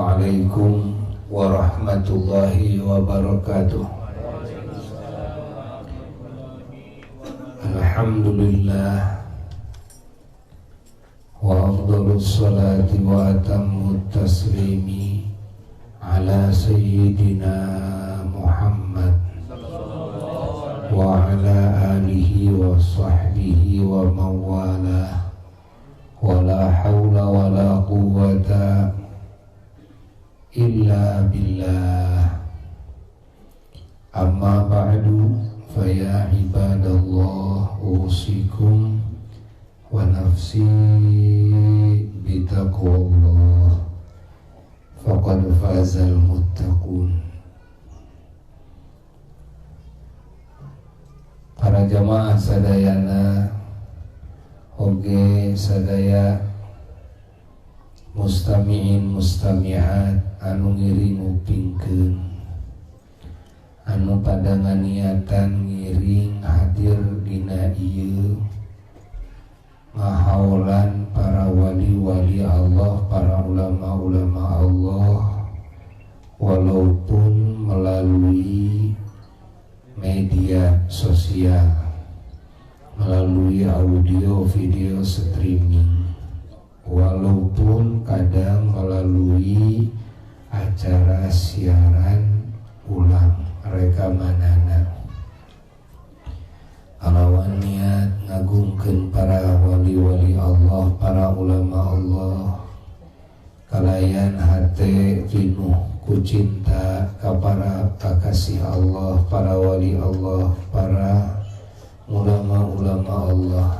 Assalamualaikum warahmatullahi wabarakatuh. Alhamdulillah wa afdalus salati wa atammut taslimi ala sayyidina Muhammad wa ala alihi wa sahbihi wa mawala wa la hawla wa la quwwata illa billah. Amma ba'du, fa ya ibadallah usikum wa nafsi bitaqwallah faqad fazal muttaqun. Para jamaah sadayana oge sadaya mustami'in mustami'at anu ngiring ngupingkeun, anu pada nganiatan ngiring hadir dina ieu ngahaolan para wali-wali Allah, para ulama-ulama Allah, walaupun melalui media sosial, melalui audio video streaming, walaupun kadang melalui acara siaran ulang rekamanana, kalawan niat ngagungkeun para wali-wali Allah, para ulama Allah, kalayan hate pinuh ku cinta ka para kakasih Allah, para wali Allah, para ulama-ulama Allah,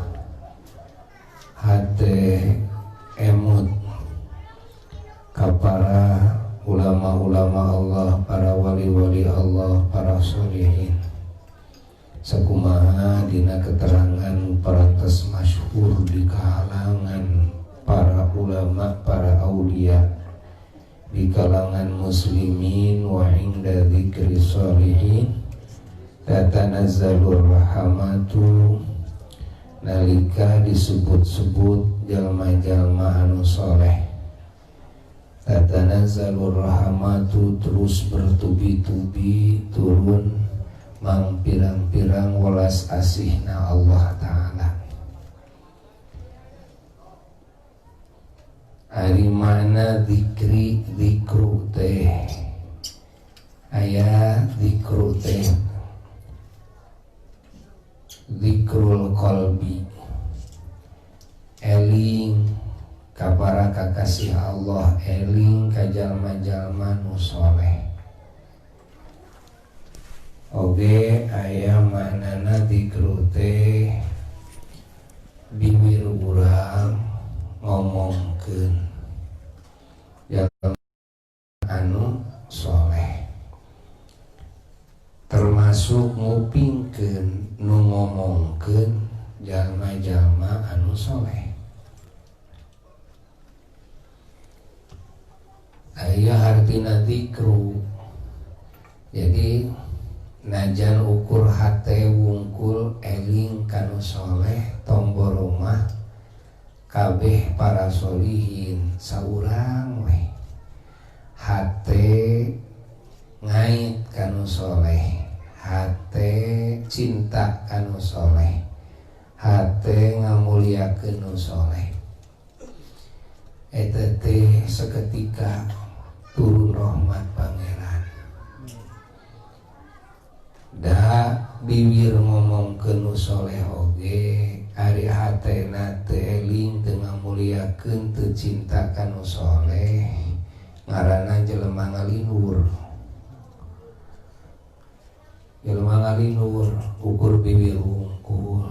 hate emut ka para ulama-ulama Allah, para wali-wali Allah, para sholihin. Sakumaha dina keterangan parantos masyhur di kalangan para ulama, para aulia, di kalangan muslimin, wa inda dzikri sholihin tatanazzalur rahmatu, nalika disebut-sebut jalma-jalma anu soleh, tatanazzalur rahmatu, terus bertubi-tubi turun mang pirang-pirang welas asihna Allah Ta'ala. Ari mana dzikri, dzikru teh, aya dzikru teh zikrul qalbi, eling ka para kakasih Allah, eling ka jalma-jalma nu soleh. Oge aya maknana zikru teh bibir urang ngomongkeun jalma anu soleh, termasuk ngupingkeun nu ngomongkeun jalma-jalma anu soleh. Aya hartina zikru, jadi najan ukur hate wungkul eling kanu soleh, tombo rumah kabeh para solihin saurang weh hate ngait kanu soleh, hate cinta kanu soleh, hate ngamuliakeun nu soleh. Eta teh seketika turun rahmat Pangeran. Da bibir ngomongkeun nu soleh oge ari hatena teu eling, teu ngamuliakeun, teu cinta ka nu soleh, ngaranna jelema ngalinur. Jelema ngalinur ukur bibir wungkul.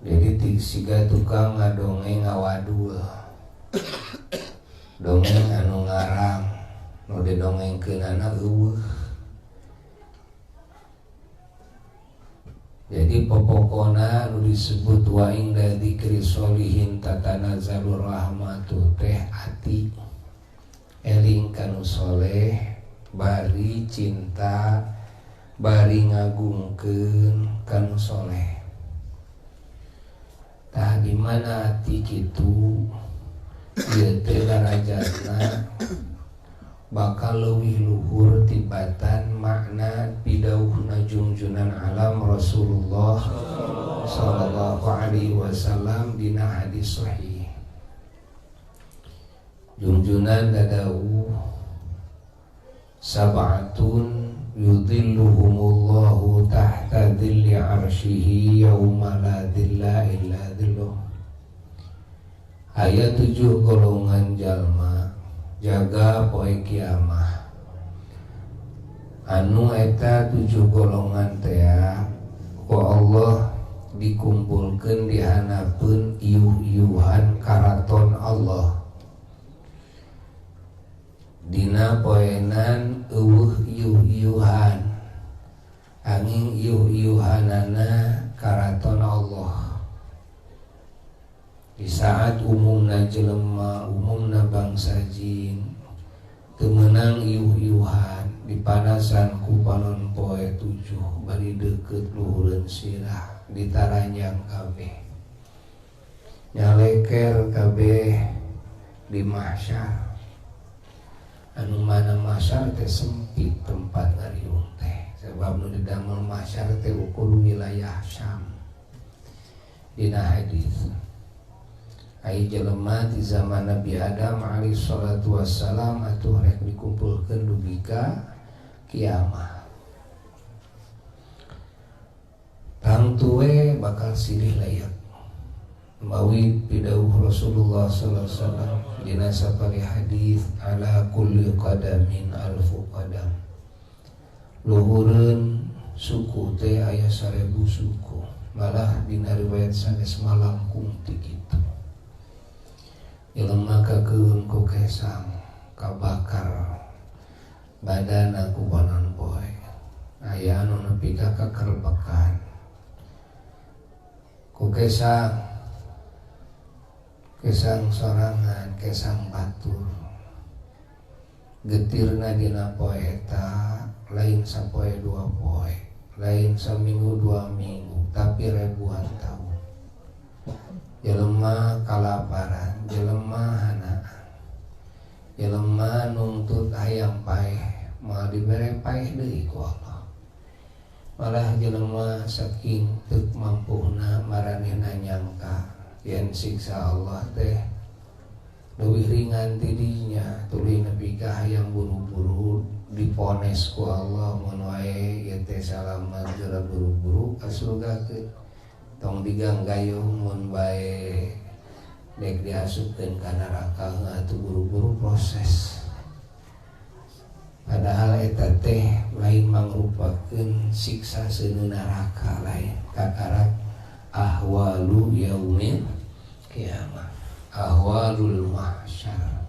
Jadi siga tukang ngadongeng ngawadul, dongeng anu ngarang, nu didongengkeunana eueuh. Jadi popokona nu disebut wa inda dzikri sholihin tatanazzalur rahmatu teh ati eling kanu soleh, bari cinta, bari ngagungkeun kanu soleh. Tah di mana ati kitu Ieu teh darajatna bakal leuwih luhur tibatan makna pidauhna jungjunan alam Rasulullah sallallahu alaihi wasallam dina hadis sahih. Jungjunan dadauh sab'atun yudhilluhumullahu tahta dhilli arsyihi yauma la dhilla illa dhilluh. Aya 7 golongan jalma jaga poe kiamah. Anu eta 7 golongan tea ku Allah dikumpulkeun di hanapeun iuh-iuhan karaton Allah. Dina poenan eueuh iuh-iuhan angin iuh-iuhanana karaton Allah. Di saat umumna jelema, umumna bangsa jin teu meunang iuh-iuhan dipanasan ku panon poe 7 bari deukeut luhureun sirah ditaranjang kabeh nyaleker kabeh di mahsyar. Anu mana mahsyar teh sempit tempat ngariung teh sebab nu didamel mahsyar teh ukur wilayah Syam. Dina hadis ai jelema di zaman Nabi Adam alaihi salatu wassalam atuh rek dikumpulkeun dugi ka kiamah. Tangtuwe bakal silih layak mawi pidauh Rasulullah sallallahu alaihi wasallam dina sapari hadis ala kulli qadamin alfu qadam. Luhureun suku teh aya 1000 suku, malah dina riwayat sanes malangkung ti kitu. Jelema kakeun ku kesang kabakar badana ku panon poe aya anu nepi ka kakerbekan ku kesang kesang sorangan kesang batur getirna dina poe eta lain sapoe dua poe lain saminggu dua minggu tapi ribuan tahun. Jelema kalaparan, jelema hanaan, jelema nungtut hayang paeh moal dibere paeh deui ku Allah. Malah jelema saking teu mampuhna maranehna nyangka yen siksa Allah teh leuwih ringan ti dinya tuluy nepi ka hayang buru-buru dipones ku Allah mun wae ieu teh salamat geura buru-buru ka surgakeun. Tong diganggayuh mun bae dek diasupkeun ka neraka atuh buru-buru proses. Padahal eta teh lain mangrupakeun siksa seuneu neraka lain kakarak ahwalu yaumil kiamah ahwalul mahsyar.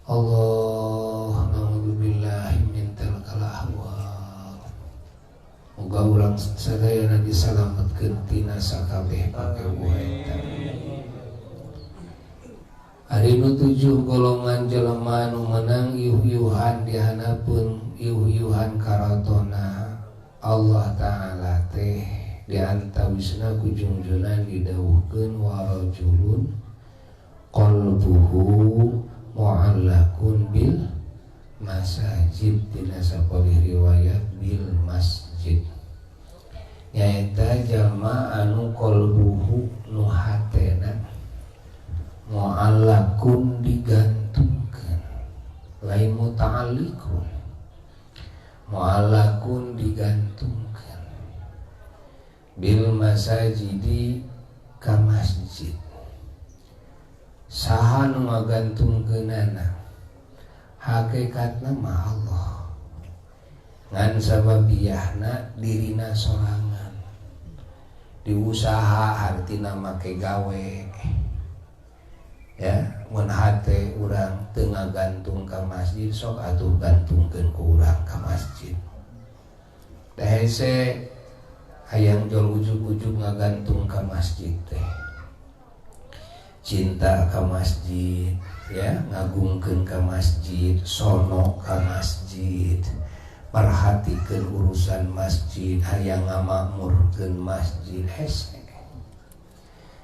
Allah na'udzubillahi min tilkal ahwal. Moga urang sadayana disalametkeun tina sakabeh pakewuh eta. Ari nu 7 golongan jelema nu meunang iuh-iuhan di hanapeun iuh-iuhan karatona Allah Ta'ala teh di antawisna ku jungjunan didawuhkeun warajulun qalbuhu mu'allaqun bil masajid dina sapalih riwayat bil masjid nyaeta jalma anu qalbuhu nu hatena mu'allaqun digantungkeun lain muta'alliqun mu'allaqun digantungkeun bil masajidi ka masjid. Saha nu ngagantungkeunana hakikatna mah Allah ngan sababiahna dirina sorangan diusaha artina make gawe ya mun hate urang teu ngagantung ka masjid sok atuh gantungkeun ku urang ka masjid. Da hese hayang jol ujug-ujug ngagantung ka masjid teh cinta ka masjid ya ngagungkeun ka masjid sono ka masjid perhatikeun urusan masjid hayang ngamakmurkeun masjid hese.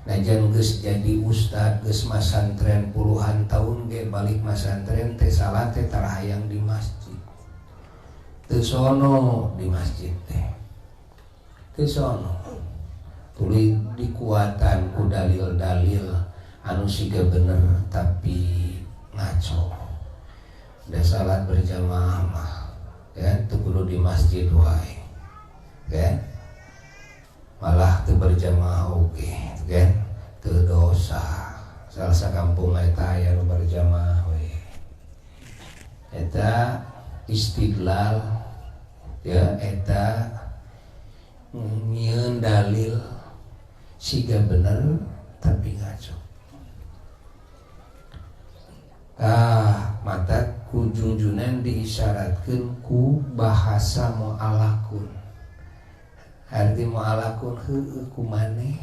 Najan geus jadi ustad geus masantren puluhan tahun ge balik masantren teh salat teh tara hayang di masjid. Teu sono di masjid teh. Teu sono. Tuluy dikuatan ku dalil-dalil anu siga bener tapi ngaco. Da salat berjamaah mah ya teu kudu di masjid wae. Ya. Malah teu berjamaah oge, kan? Teu dosa. Salah sakampung eta aya nu berjamaah we. Eta istidlal ya eta nyieun dalil siga bener tapi ngaco. Ah, mata ku junjunan diisyaratkeun ku bahasa mu'alakun. Arti mu'alakun heueuh ku maneh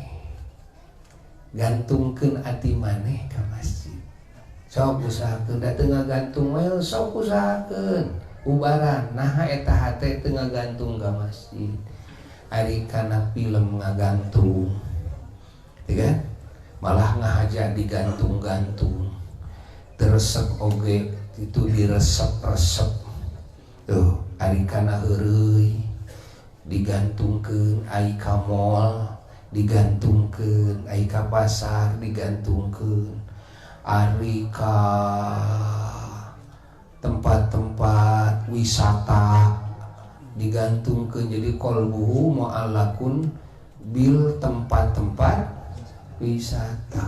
gantungkeun ati maneh ka masjid. Sok usahakeun da teu ngagantung we sok usahakeun ubaran naha eta hate teu ngagantung ka masjid. Ari kana film ngagantung. Teu kan? Malah ngahaja digantung-gantung. Teresep oge itu diresep-resep. Tuh, ari kana heureuy digantungkeun, ai ka mall digantungkeun, ai ka pasar digantungkeun, ari ka tempat-tempat wisata digantungkeun. Jadi qalbuhu mu'allakun bil tempat-tempat wisata.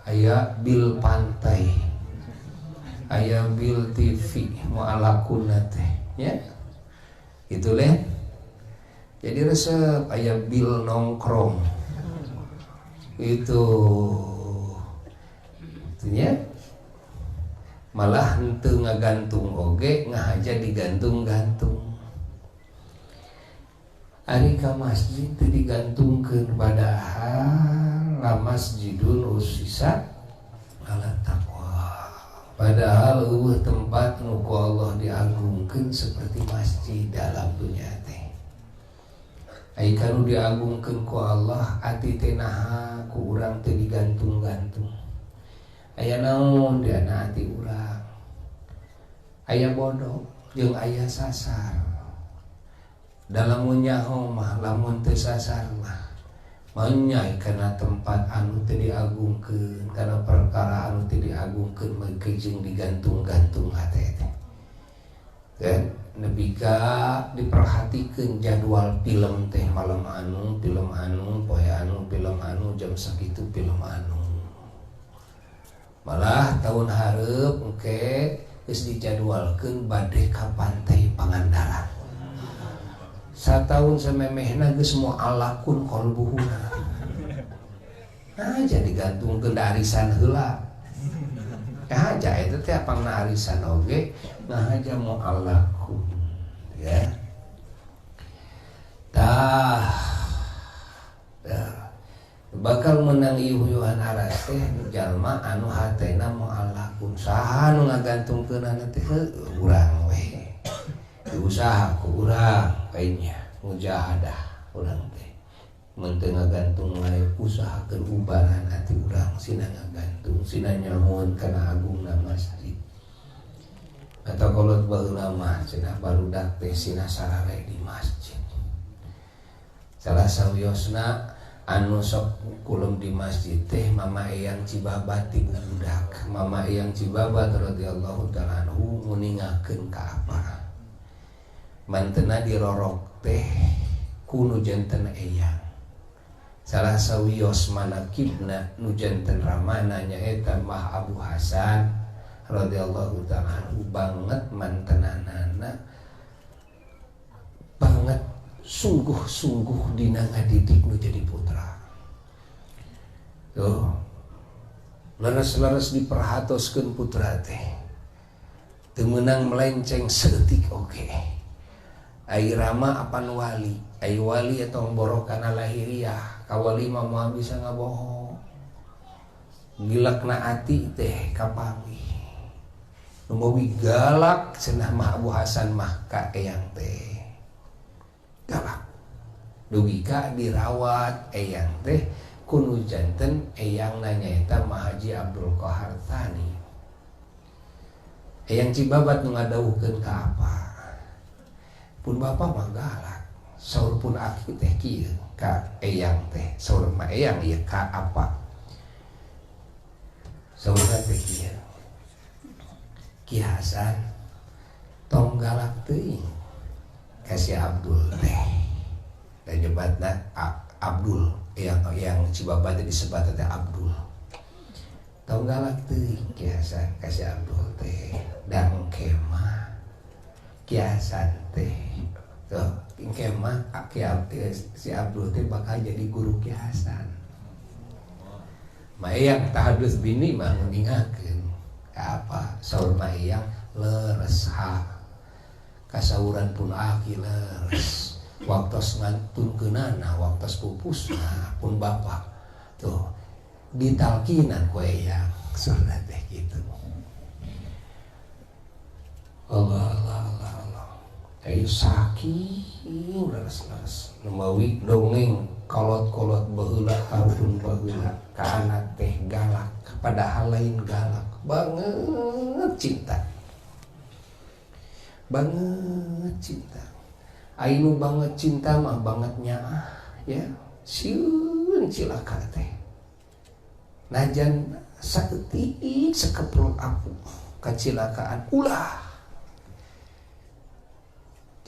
Aya bil pantai, aya bil TV mu'allakun teh ya. Itu leh. Jadi resep aya bil nongkrong. Itu itunya malah henteu ngagantung oge ngahaja digantung-gantung. Ari ka masjid teu digantungkeun padahal la masjidun usisa ala taqwa. Padahal eueuh tempat nu ku Allah diagungkeun seperti masjid dalam dunia teh. Ai kanu diagungkeun ku Allah ati teh naha ku urang teu digantung-gantung. Aya naon di ana ati urang? Aya bodoh jeung aya sasar. Dalam nyaho mah lamun teu sasar mah menyai kana tempat anu teu diagungkeun, kana perkara anu teu diagungkeun mah jeung digantung-gantung hate teh. Kan nepi ka diperhatikeun jadwal film teh malam anu, film anu, poe anu, film anu, jam sakitu film anu. Malah tahun hareup engke geus dijadwalkeun bade ka pantai Pangandaran. Sataun samemehna geus mu'allakun qalbuhuna. Nah, jadi gantungkeun da arisan heula. Ngahaja eta teh apangna arisan oge ngahaja mu'allakun ya. Tah. Bakal menang iuh-iuhan aras teh jalma anu hatena mu'allakun. Saha nu ngagantungkeunana teh heueuh urang we. Diusaha ku urang kayaknya mujahadah urang teh. Mun teu ngagantung wae usahakeun ubaran ati urang sina ngagantung sina nyahoan kana agungna masjid. Atau kolot baheula mah cenah barudak teh sina sarare di masjid. Salah sawiosna anu sok kulem di masjid teh Mama Eyang Cibabat ti budak. Mama Eyang Cibabat radhiyallahu taala anhu nguningakeun ka apa? Mantena dirorok teh ku nu janten eyang. Salah sawios manakibna nu janten ramana nyaeta Mbah Abu Hasan radhiyallahu taala anhu banget mantenanana banget sungguh-sungguh dina ngadidik nu jadi putra. Tuh. Leres-leres diperhatoskeun putra teh. Teu meunang melenceng saeutik oge. Ai rama apan wali, ai wali atau borokana lahiriah, ka wali mah moal bisa ngabohong. Gilakna ati teh kapanggih. Nu mawi galak cenah mah Abu Hasan mah ka eyang teh. Galak. Dugi ka dirawat eyang teh Kunu janten eyangna nyaeta Mahaji Abdul Qahar Tsani. Eyang Cibabat nu ngadawuhkeun ka apa? Pun bapak mah galak. Saur pun aki teh kieu ka eyang teh. Saur mah eyang ieu ka apa? Saurna teh kieu. Ki Hasan tong galak teuing ka si Abdul teh. Da nyebatna Abdul, yang Cibabat disebat teh Abdul. Tong galak teuing Ki Hasan ka si Abdul teh. Dang kemah Ki Hasan teh. Tuh, kemah si Abdul teh bakal jadi guru Ki Hasan. Mayang tahadus bini mah nguningakeun ka apa? Saur mayang leres ha. Kasauran pun aki leres. Waktos ngantunkeunana, waktos pupusna pun bapak. Tuh, ditalkinan ku eyang. Saurna teh kitu. Allah Allah Allah Allah. Ayo saking leres-leres nemawi dongeng kolot-kolot baheula tahun baheula ka anak teh galak, padahal lain galak banget cinta, banget cinta. Ainu banget cinta mah banget nyaah ya, sieun cilaka teh. Najan saeutik sakeprul aku kacilakaan ulah.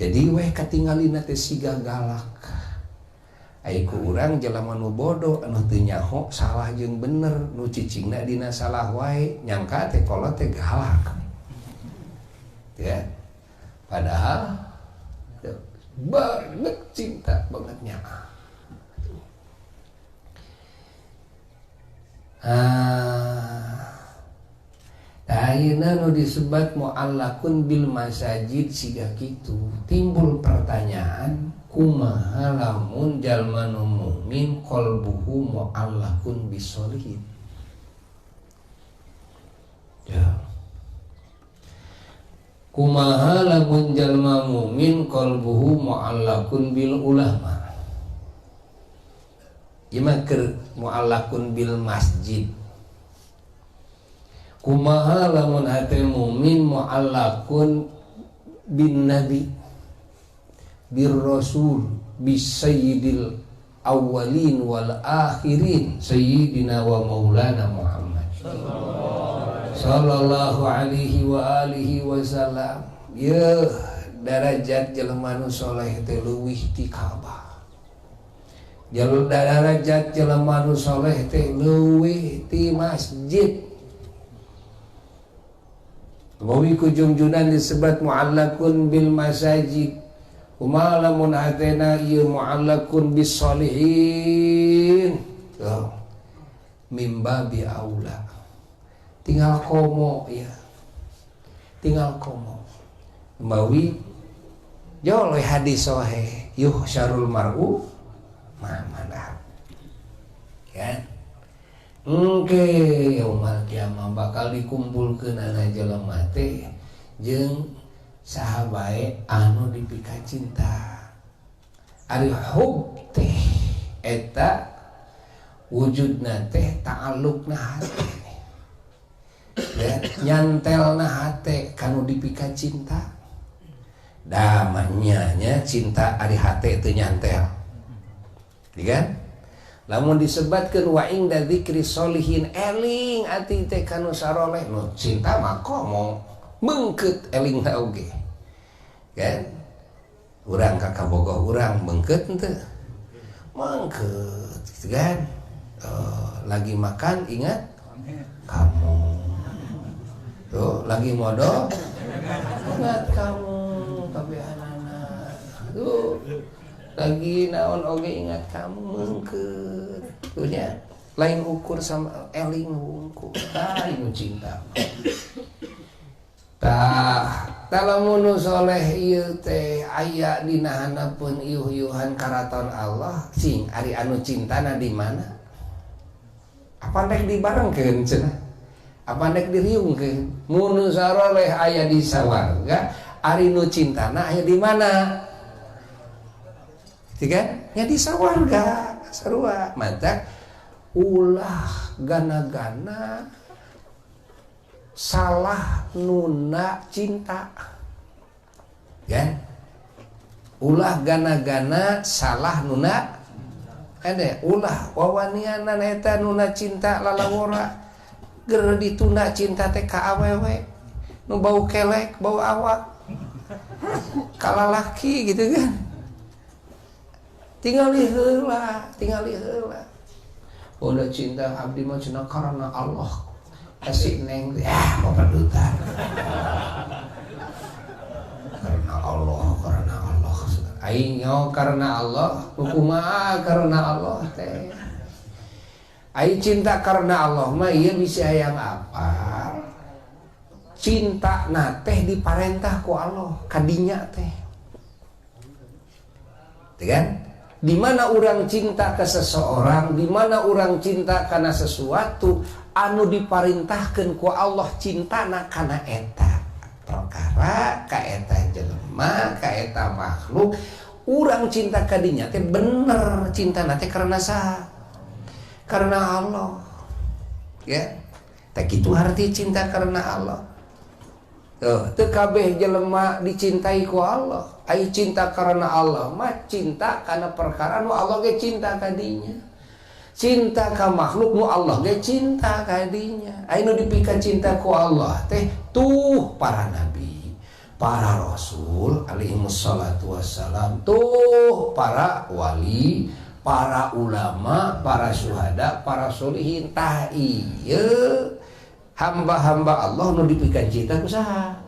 Jadi weh katingalina teh siga galak. Ai ku urang jelema nu bodoh anu teu nyaho salah jeung bener, nu cicingna dina salah wae, nyangka teh kolot teh galak. Ya. Padahal banget cinta banget nyaah. Ayeuna nu disebat mu'allakun bil masajid siga kitu. Timbul pertanyaan, kumaha lamun jalma nu mukmin qalbuhu mu'allakun bisolihin? Ya. Kumaha lamun jalma mukmin qalbuhu mu'allakun bil ulama? Ieu mah keur mu'allakun bil masjid. Kumaha lamun hate mukmin mu'allakun bin nabi, bir rasul, bis sayyidil awwalin wal akhirin, sayyidina wa maulana Muhammad sallallahu alaihi wa alihi wasallam. Yeuh, darajat jelema nu soleh teh leuwih ti Ka'bah. Jalur darajat jelema nu soleh teh leuwih ti masjid. Mawi kujungjunan disebut mu'allakun bil masajid. Kumaha lamun hatena ieu mu'allakun bis solihin. Tuh. Mimba bi aula. Tinggal komo ya. Tinggal komo. Mawi jauh hadis sahih yuhsyarul mar'u ma man. Kan? Engke yaumal kiamah bakal dikumpulkeun ana jelema teh jeung saha bae anu dipika cinta. Ari hub teh eta wujudna teh ta'alluqna hate. Ya, nyantelna hate kanu dipika cinta. Da mah nya cinta ari hate teu nyantel. Iya kan? Lamun disebatkeun wa inda dzikri solihin eling ati teh kanu saroleh, nu cinta mah komo meungkeut elingna oge. Kan? Urang ka kabogoh urang meungkeut henteu? Meungkeut, gitu kan? Lagi makan ingat kamu. Tuh, lagi modal ingat kamu kabehanana. Tuh, lagi naon oge ingat kamu meungkeut. Tuh nya, lain ukur sama eling wungkul. Tah nu cinta. Tah, lamun nu soleh ieu teh aya dina handapeun iuh-iuhan karaton Allah, cing ari anu cintana di mana? Apa nek dibarengkeun cenah? Apa nek diriungkeun? Mun nu saroleh aya di sawarga, ari nu cintana aya di mana? Tiga, nya di sawarga sarua. Mata Ulah gana-gana salah nunda cinta, ya. Ulah gana-gana salah nunda ada, ulah wawanianan eta nunda cinta lalawora ger ditunda cinta teh ka awewe nu bau kelek, bau awak kalalaki gitu kan. Tinggali heula, tinggali heula. Udah cinta abdi mah cenah karena Allah. Kasih neng ya papadutan. Karena Allah, karena Allah. Aing nyaho karena Allah, kumaha karena Allah teh. Aing cinta karena Allah mah ieu bisa hayang apal. Cinta na teh diparentah ku Allah kadinya teh. Teh kan? Di mana orang cinta ke seseorang, di mana orang cinta karena sesuatu anu diparintahkeun ku Allah cintana kana eta perkara, ka eta jelema, ka eta makhluk, urang cinta ka dinya teh bener cintana teh karena saha? Karena Allah. Ya. Teh kitu arti cinta karena Allah. Tuh, teu kabeh jelema dicintai ku Allah. Ai cinta karena Allah mah cinta karena perkara nu Allah ge cinta ka dinya. Cinta ka makhluk nu Allah ge cinta ka dinya. Ai nu dipika cinta ku Allah teh tuh para nabi, para rasul alaihi wassalatu wassalam, tuh para wali, para ulama, para syuhada, para solihin. Tah ieu hamba-hamba Allah nu dipika cinta ku saha?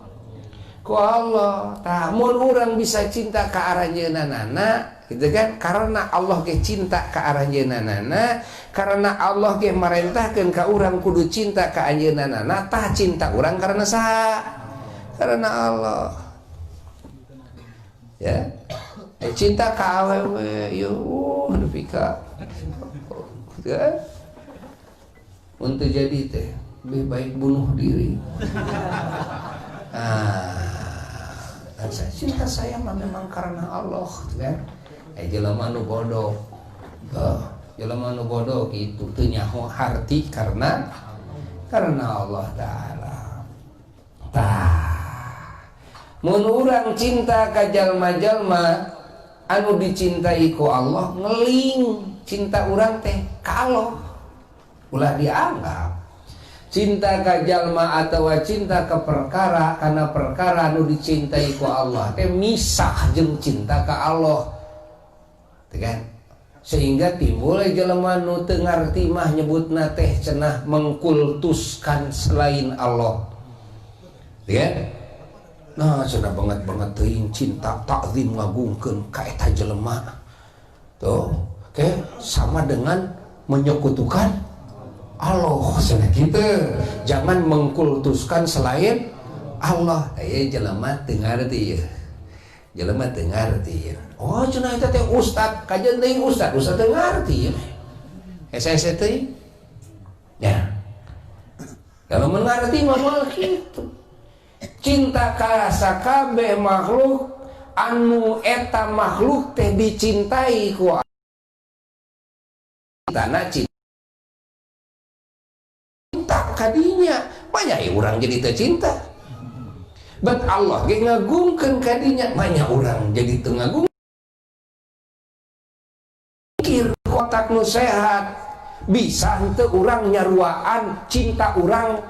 Ku Allah. Tah mun urang bisa cinta ka aranjeunana gitu kan, karena Allah ge cinta ka aranjeunana, karena Allah ge marentahkeun ka urang kudu cinta ka anjeunana, tah cinta urang karena saha? Karena Allah. Ya. Cinta ka awewe ieu nepi ka ya. Mun teu jadi teh lebih baik bunuh diri. Ah, cinta saya mah memang karena Allah, kan? Jelema nu bodoh. Jelema nu bodoh gitu teu nyaho harti karena Allah Ta'ala. Tah, mun urang cinta ka jalma-jalma anu dicintai ku Allah, ngeling cinta urang teh ka Allah. Ulah dianggap cinta ka jalma atawa cinta ke perkara karena perkara anu dicintai ku Allah teh misah jeung cinta ka Allah. Teh kan? Sehingga timbul jelema nu teu ngarti mah nyebutna teh cenah mengkultuskan selain Allah. Teh kan? Nah, cenah banget-banget teuing cinta takzim ngagungkeun ka eta jelema. Tuh, oke, sama dengan menyekutukan Allah cenah kitu. Jangan mengkultuskan selain Allah. Aya jelema teu ngarti ieu. Jelema teu ngarti ieu. Oh, cenah eta teh ustad, kajeun teuing ustad, ustad teu ngarti ieu. Hese-hese teuing. Ya. Kalau mengerti mah moal kitu. Cinta ka sakabeh makhluk anu eta makhluk teh dicintai ku Allah. Cinta kadinya banyak orang jadi teu cinta. Bet Allah ge ngagungkeun kadinya banyak orang jadi teu ngagung. Pikir otak nu sehat bisa henteu urang nyaruaan cinta urang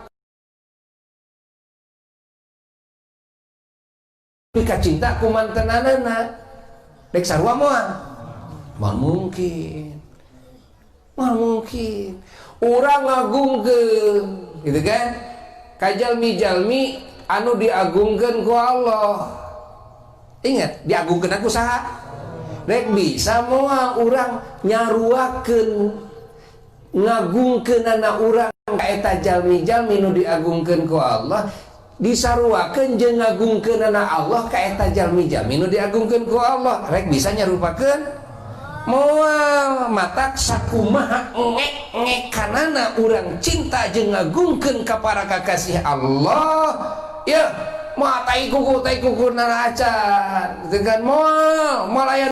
pika cinta ku mantenanana rek sarua moal. Moal mungkin. Moal mungkin. Urang ngagungkeun gitu kan, kajalmi-jalmi anu diagungkeun ku Allah. Ingat, diagungkeun ku saha? Rek bisa moal urang nyaruakeun ngagungkeunana urang ka eta jalmi-jalmi nu diagungkeun ku Allah, disaruakeun jeung ngagungkeunana Allah ka eta jalmi-jalmi nu diagungkeun ku Allah. Rek bisa nyarupakeun moal. Matak sakumaha ngek-ngekanana urang cinta jeung ngagungkeun ka para kakasih Allah, ya moal tai kuku naracan dengan moal moal aya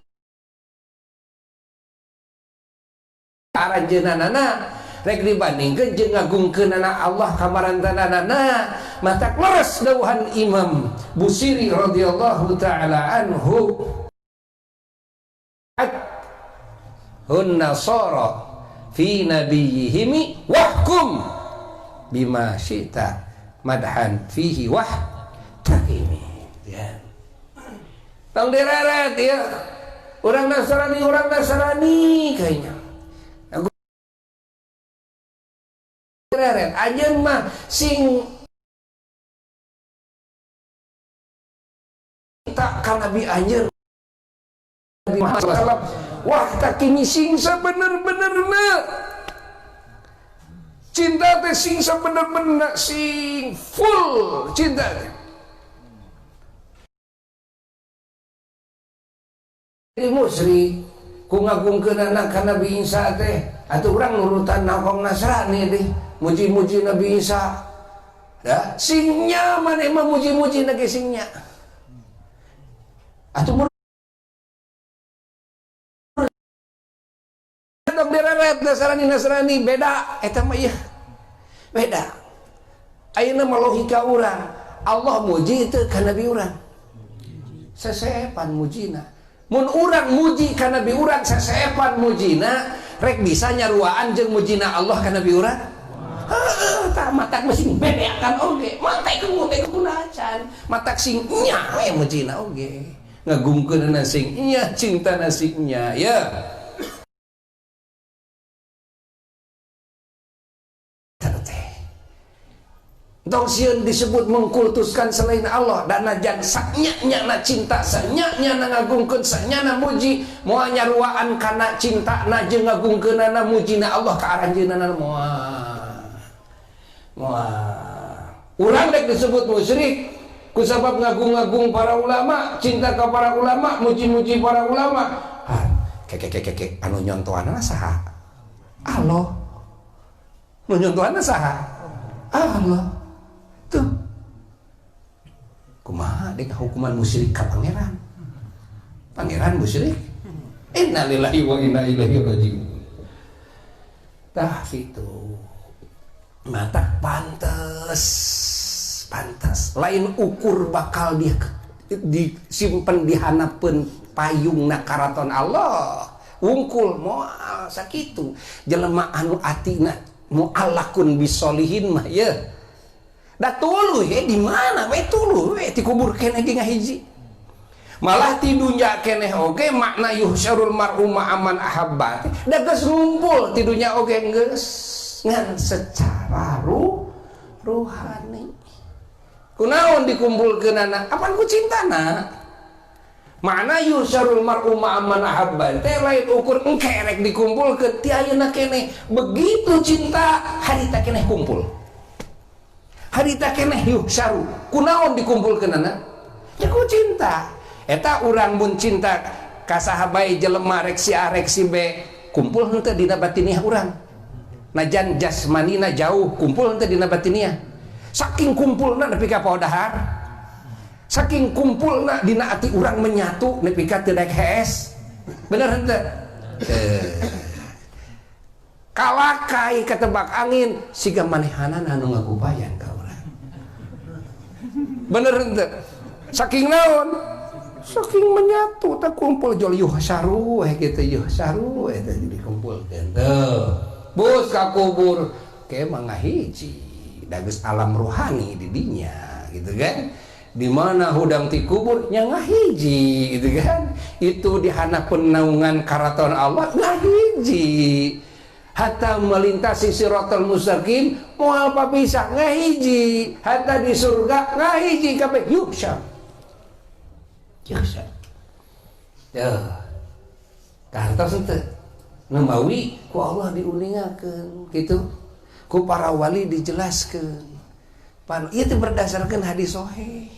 Aranjeunana rek dibandingkeun jeung ngagungkeunana Allah ka marantanana. Matak leres dawuhan Imam Busiri radhiyallahu taala anhu, hun nasara fi nabiyihimi wahkum bima syi'ta madhan fihi wah takimi. Ya. Tong direret ya. Orang Nasrani kayaknya. Direret anjeun mah sing tak ka Nabi anjeun Nabi Muhammad sallallahu alaihi wasallam wah takimi sing sabener-benerna. Cinta teh sing sabener-benerna, sing full cinta teh. Jadi musyrik ku ngagungkeunana ka Nabi Isa teh, atuh urang nurutan nangkong Nasrani deh, muji-muji Nabi Isa. Da singnya maneh mah muji-muji na ge singnya. Atuh tong direret Nasrani Nasrani beda eta mah ieu. Beda. Ayeuna mah logika urang, Allah muji teu ka Nabi urang. Sesepan mujina. Mun urang muji ka Nabi urang sesepan mujina, rek bisa nyaruaan jeung mujina Allah ka Nabi urang? Heueuh, tah matak mah sing bebeakan oge, matak kunacan, matak sing nya we mujina oge. Ngagungkeunana sing nya, cintana sing nya, ya. Tong sieun disebut mengkultuskan selain Allah dan najan saknya na cinta, saknya na ngagungkeun, saknya na muji, moal nyaruaan kana cinta na jeung ngagungkeunana mujina Allah ka aranjeunana moal. Moal. Urang rek disebut musyrik kusabab ngagung-ngagung para ulama, cinta ka para ulama, muji-muji para ulama. Ah, keke anu nyontohanna saha? Allah. Nu nyontohanna saha? Allah. Tuh. Kumaha dek hukuman musyrik ka pangeran? Pangeran musyrik? Innalillahi wa inna ilaihi rajiun. Tah kitu. Matak pantes. Pantes. Lain ukur bakal dia disimpen di hanapeun payungna karaton Allah. Wungkul moal sakitu. Jelema anu atina mu'allakun bisolihin mah ye. Da tuluy he di mana we tuluy we dikubur keneh ge ngahiji. Malah ti dunya keneh oge makna yuhsyarul mar'u ma'aman ahabba. Da geus ngumpul ti dunya oge geus ngan secara ruhani. Kunaon dikumpulkeunana? Apan ku cintana? Makna yuhsyarul mar'u ma'aman ahabba teh lain ukur engke rek dikumpulkeun ti ayeuna keneh. Begitu cinta harita keneh kumpul. Harita keneh yuhsyaru kunaon dikumpulkeunana? Ya ku cinta. Eta urang mun cinta ka saha bae jelema rek si A rek si B kumpul henteu dina batiniah urang. Najan jasmanina jauh kumpul henteu dina batiniah. Saking kumpulna nepi ka podahar. Saking kumpulna dina ati urang menyatu nepi ka teu daek hees. Bener henteu? Kalakai katebak angin siga manehanana anu ngagubayan ka urang. Bener henteu? Saking naon? Saking menyatu teh kumpul jol yuhsyaru we kitu yuhsyaru we teh dikumpulkeun. Teuh. Bus ka kubur ke mah ngahiji. Da geus alam ruhani di dinya gitu kan. Di mana hudang ti kubur nya ngahiji gitu kan. Itu di hanapeun naungan karaton Allah ngahiji. Hatta melintasi siratal mustaqim moal papisah ngahiji. Hatta di surga ngahiji kabeh yuhsyar. Yuhsyar. Tuh. Kartos teh nemawi ku Allah diuningakeun kitu. Ku para wali dijelaskeun. Pan ieu teh berdasarkan hadis sahih.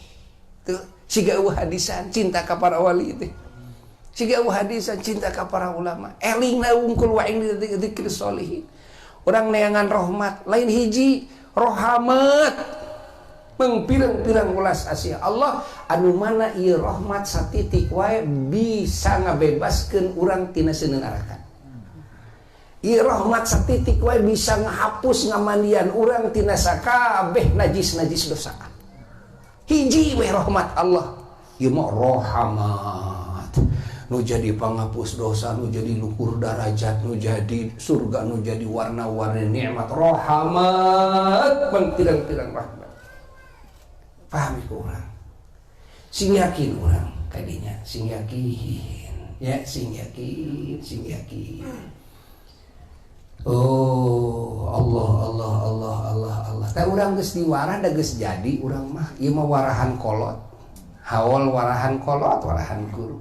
Tuh, siga eueuh hadisan cinta ka para wali teh. Siga eueuh hadisan cinta ka para ulama. Elingna wungkul wa ing dzikir sholihin. Urang neangan rahmat, lain hiji rahmat. Mengpirang-pirang ulas asih Allah anu mana ieu rahmat satitik wae bisa ngabebaskeun urang tina seuneu neraka. Ieu rahmat satitik wae bisa ngahapus ngamandian urang tina sakabeh najis-najis dosa. Hiji we rahmat Allah. Ieu mah rahmat. Nu jadi panghapus dosa, nu jadi luhur darajat, nu jadi surga, nu jadi warna-warni nikmat rahmat, pangtirang-tirang rahmat. Pahami ku urang. Sing yakin urang kadinya, sing yakin. Ya, sing yakin, sing yakin. Oh, Allah, Allah, Allah, Allah, Allah. Teh urang geus diwarah da geus jadi urang mah. Ieu mah warahan kolot. Haol warahan kolot, warahan guru.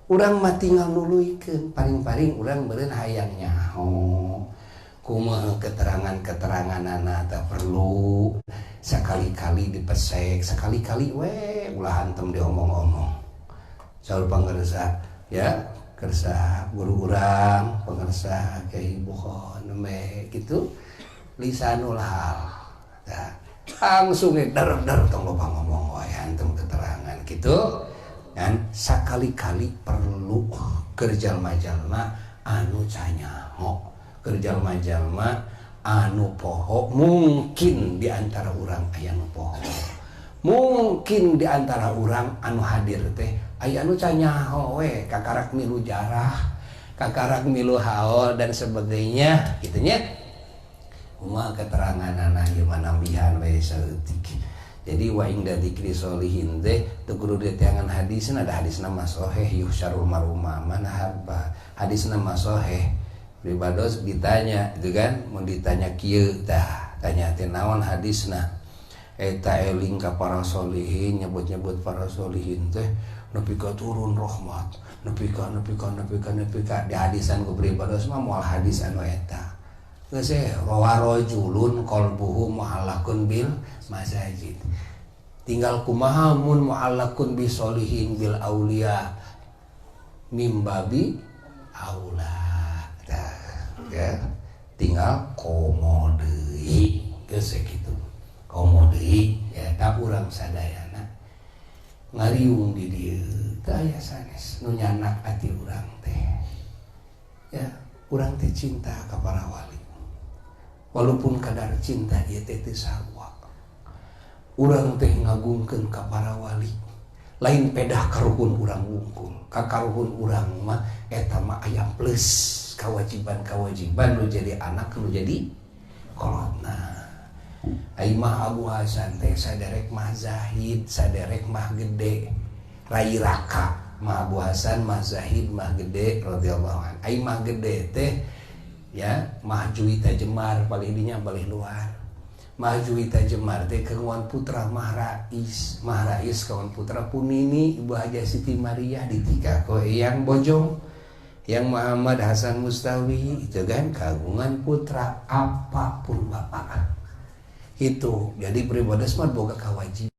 Urang mah tinggal nuluykeun, paling-paling urang meureun hayang nyaho. Kumaha keterangan-keteranganana teh perlu sakali-kali dipesek, sakali-kali we ulah hantem diomong-omong. Saur pangersa ya, kersa guru urang, pangersa Kiai Bukhon me gitu lisanul hal. Nah, langsung der-der tong loba ngomong wae hantem keterangan gitu. Dan sakali-kali perlu keur jalma-jalma anu canyaho, keur jalma-jalma anu poho, mungkin di antara urang aya nu poho. Mungkin di antara urang anu hadir teh aya anu canyaho we, kakarak milu jarah, kakarak milu haol dan sebagainya gitu nya. Kumaha keteranganana ieu mah nambihan we saeutik. Jadi wa inda dzikri solihin teh teu kudu diteangan hadisna, ada hadisna mah sahih yuhsyarul mar'u man habba. Hadisna mah sahih. Pribados ditanya gitu kan, mun ditanya kieu tah, tanya teh naon hadisna. Eta eling ka para solihin, nyebut-nyebut para solihin teh nepi ka turun rahmat, nepi ka nepi ka nepi ka nepi ka di hadisan ku pribados mah moal hadis anu eta. Geus rawa rajulun qalbuhu mu'allaqun bil masajid. Tinggal kumaha mun mu'allaqun bi solihin bil aulia mimbabi aula. Tah, ya. Tinggal komo deui geus kitu. Komo deui ya tak urang sadayana ngariung di dieu teh aya sanes nu nyanak ati urang teh. Ya, urang teh cinta ka para wali. Walaupun kadar cinta ieu teh teu sarua. Urang teh ngagungkeun ka para wali. Lain pedah karuhun urang wungkul. Ka karuhun urang mah eta mah aya plus kewajiban-kewajiban nu jadi anak nu jadi kolotna. Ai mah Abu Hasan teh saderek mah Zahid, saderek mah gede. Rai raka mah Abu Hasan mah Zahid mah gede radhiyallahu an. Ai mah gede teh ya mah Juwita Jemar palih dinya palih luar. Mah Juwita Jemar teh kawan putra Mah Rais, Mah Rais kawan putra Punini Ibu Haja Siti Maria ditika ko Eyang Bojong, Yang Muhammad Hasan Mustawi itu kan kagungan putra apapun bapak. Itu jadi pribados mah boga kewajiban.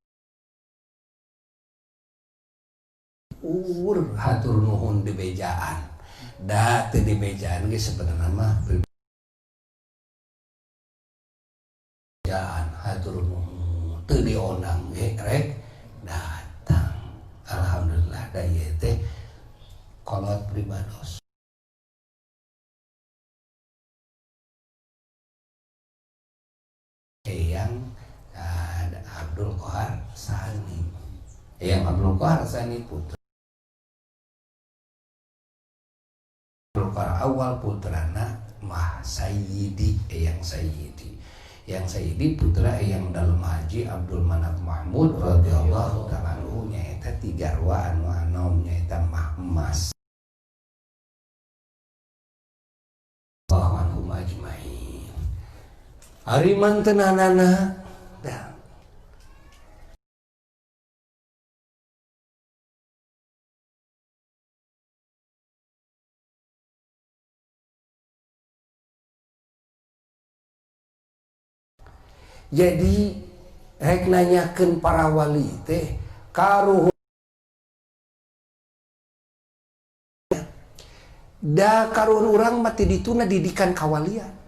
Ur hatur nuhun di bejaan. Da teu di bejaan ge sebenarnya mah bejaan hatur nuhun teu diondang ge rek datang. Alhamdulillah da ieu teh kolot pribados. Eyang Abdul Kohar Sani. Eyang Abdul Kohar Sani putra Abdul Kohar awal putrana Mah Sayyidi, Eyang Sayyidi. Eyang Sayyidi putra Eyang Dalem Haji Abdul Manaf Mahmud radhiyallahu ta'ala anhu nyaeta tiga garwa anu anom nyaeta Mah Emas. Allahu anhum ajmain. Ari mantenanana dah. Jadi rek nanyakeun para wali teh karuhun da karuhun urang mah ti dituna didikan kawalian.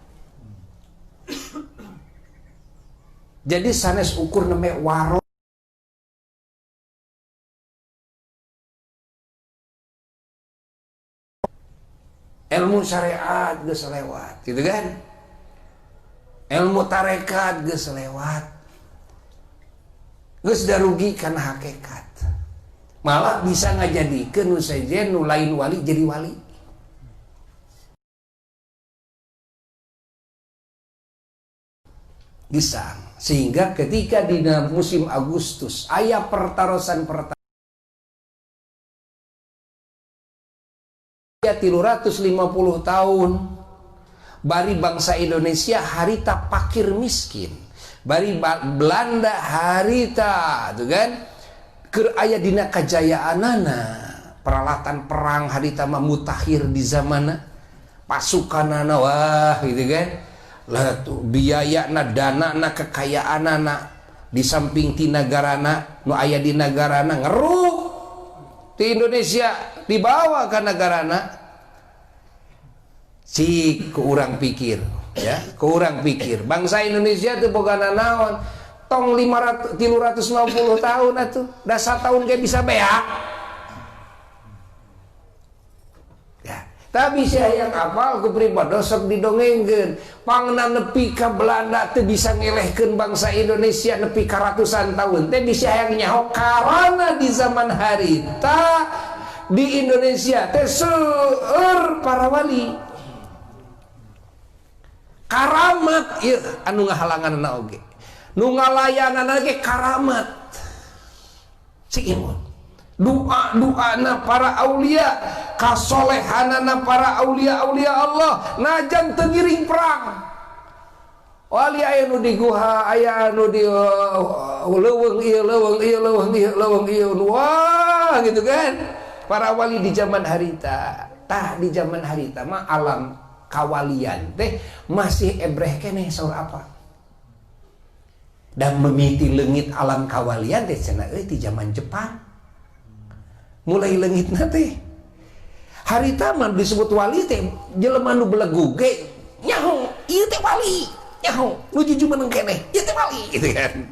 Jadi sanes ukur neme waro ilmu syariat geus lewat gitu kan, ilmu tarekat geus lewat, geus darugi kana hakikat. Malah bisa ngajadikeun nu sejen nu lain wali jadi wali. Gisang. Sehingga ketika di musim Agustus aya pertarosan pertarosan 350 tahun bari bangsa Indonesia harita pakir miskin, bari Belanda harita tuh kan keur aya dina kajayaanana, peralatan perang harita mah mutakhir di zamana, pasukanana wah gitu kan. Lah tuh biayana, danana, kekayaanana di samping ti nagarana nu aya di nagarana ngeruk di Indonesia dibawa ke nagarana. Cik ku urang pikir ya, ku urang pikir bangsa Indonesia teu boga naon, tong 350 tahun atuh, da satahun ge bisa beak. Tapi saya yang apal ku pribados sok didongengkeun, pangna nepi ka Belanda teu bisa ngelehkeun bangsa Indonesia nepi ka ratusan tahun teh bisa hayang nyaho karana di zaman harita di Indonesia teh seueur para wali. Karamat ieu anu ngahalanganna oge. Nu ngalayananna ge karamat. Cik imun. Doa-doana para aulia, kasolehanana para aulia-aulia Allah najan teu ngiring perang. Wali aya nu di guha, aya nu di leuweung ieu, leuweung ieu, leuweung ieu, leuweung ieu. Wah, gitu kan. Para wali di zaman harita. Tah di zaman harita mah alam kawalian teh masih ebreh keneh saur apa. Dan memiti leungit alam kawalian teh cenah euy di zaman Jepang. Mulai leungitna teh harita mah disebut wali teh jelema nu belegug ge nyaho ieu teh wali, nyaho nu jujur meneng keneh ieu teh wali gitu kan.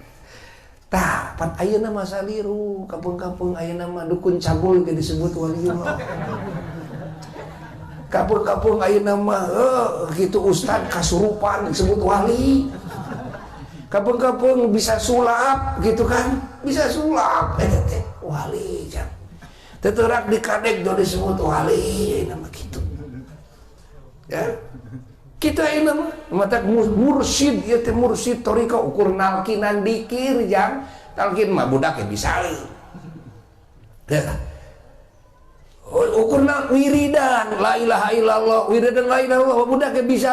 Tah pan ayeuna mah saliru kampung-kampung ayeuna mah dukun cabul ge disebut wali mah. Kampung-kampung ayeuna mah gitu ustad kasurupan disebut wali. Kampung-kampung bisa sulap gitu kan, bisa sulap eta teh wali jam. Teterak di kadek do disebut wali nama gitu. Ya. Kita ini mah mata mursyid ieu teh mursyid torika ukur nalkinan dikir jang talkin mah budak ge bisa. Ya. Ukurna wiridan la ilaha illallah, wiridan la ilaha illallah budak ge bisa.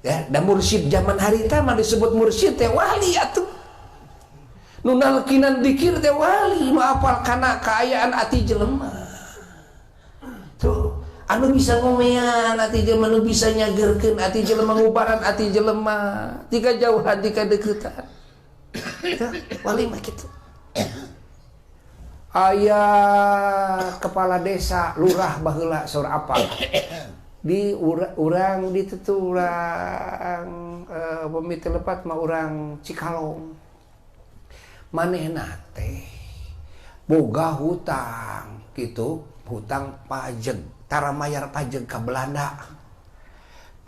Ya, dan mursyid zaman harita mah disebut mursyid teh wali atuh. Nu nalkinan dikir teh wali, nu apal kana kaayaan ati jelema. Tuh, anu bisa ngomean ati jelema, nu bisa nyagerkeun ati jelema, ngubaran ati jelema, tika jauhan tika deukeutan. Tuh, wali mah kitu. Aya kepala desa, lurah baheula saur apa? Di urang di tetu urang pamit lepat mah urang Cikalong. Manehna teh boga hutang gitu, hutang pajeg, tara mayar pajeg ka Belanda.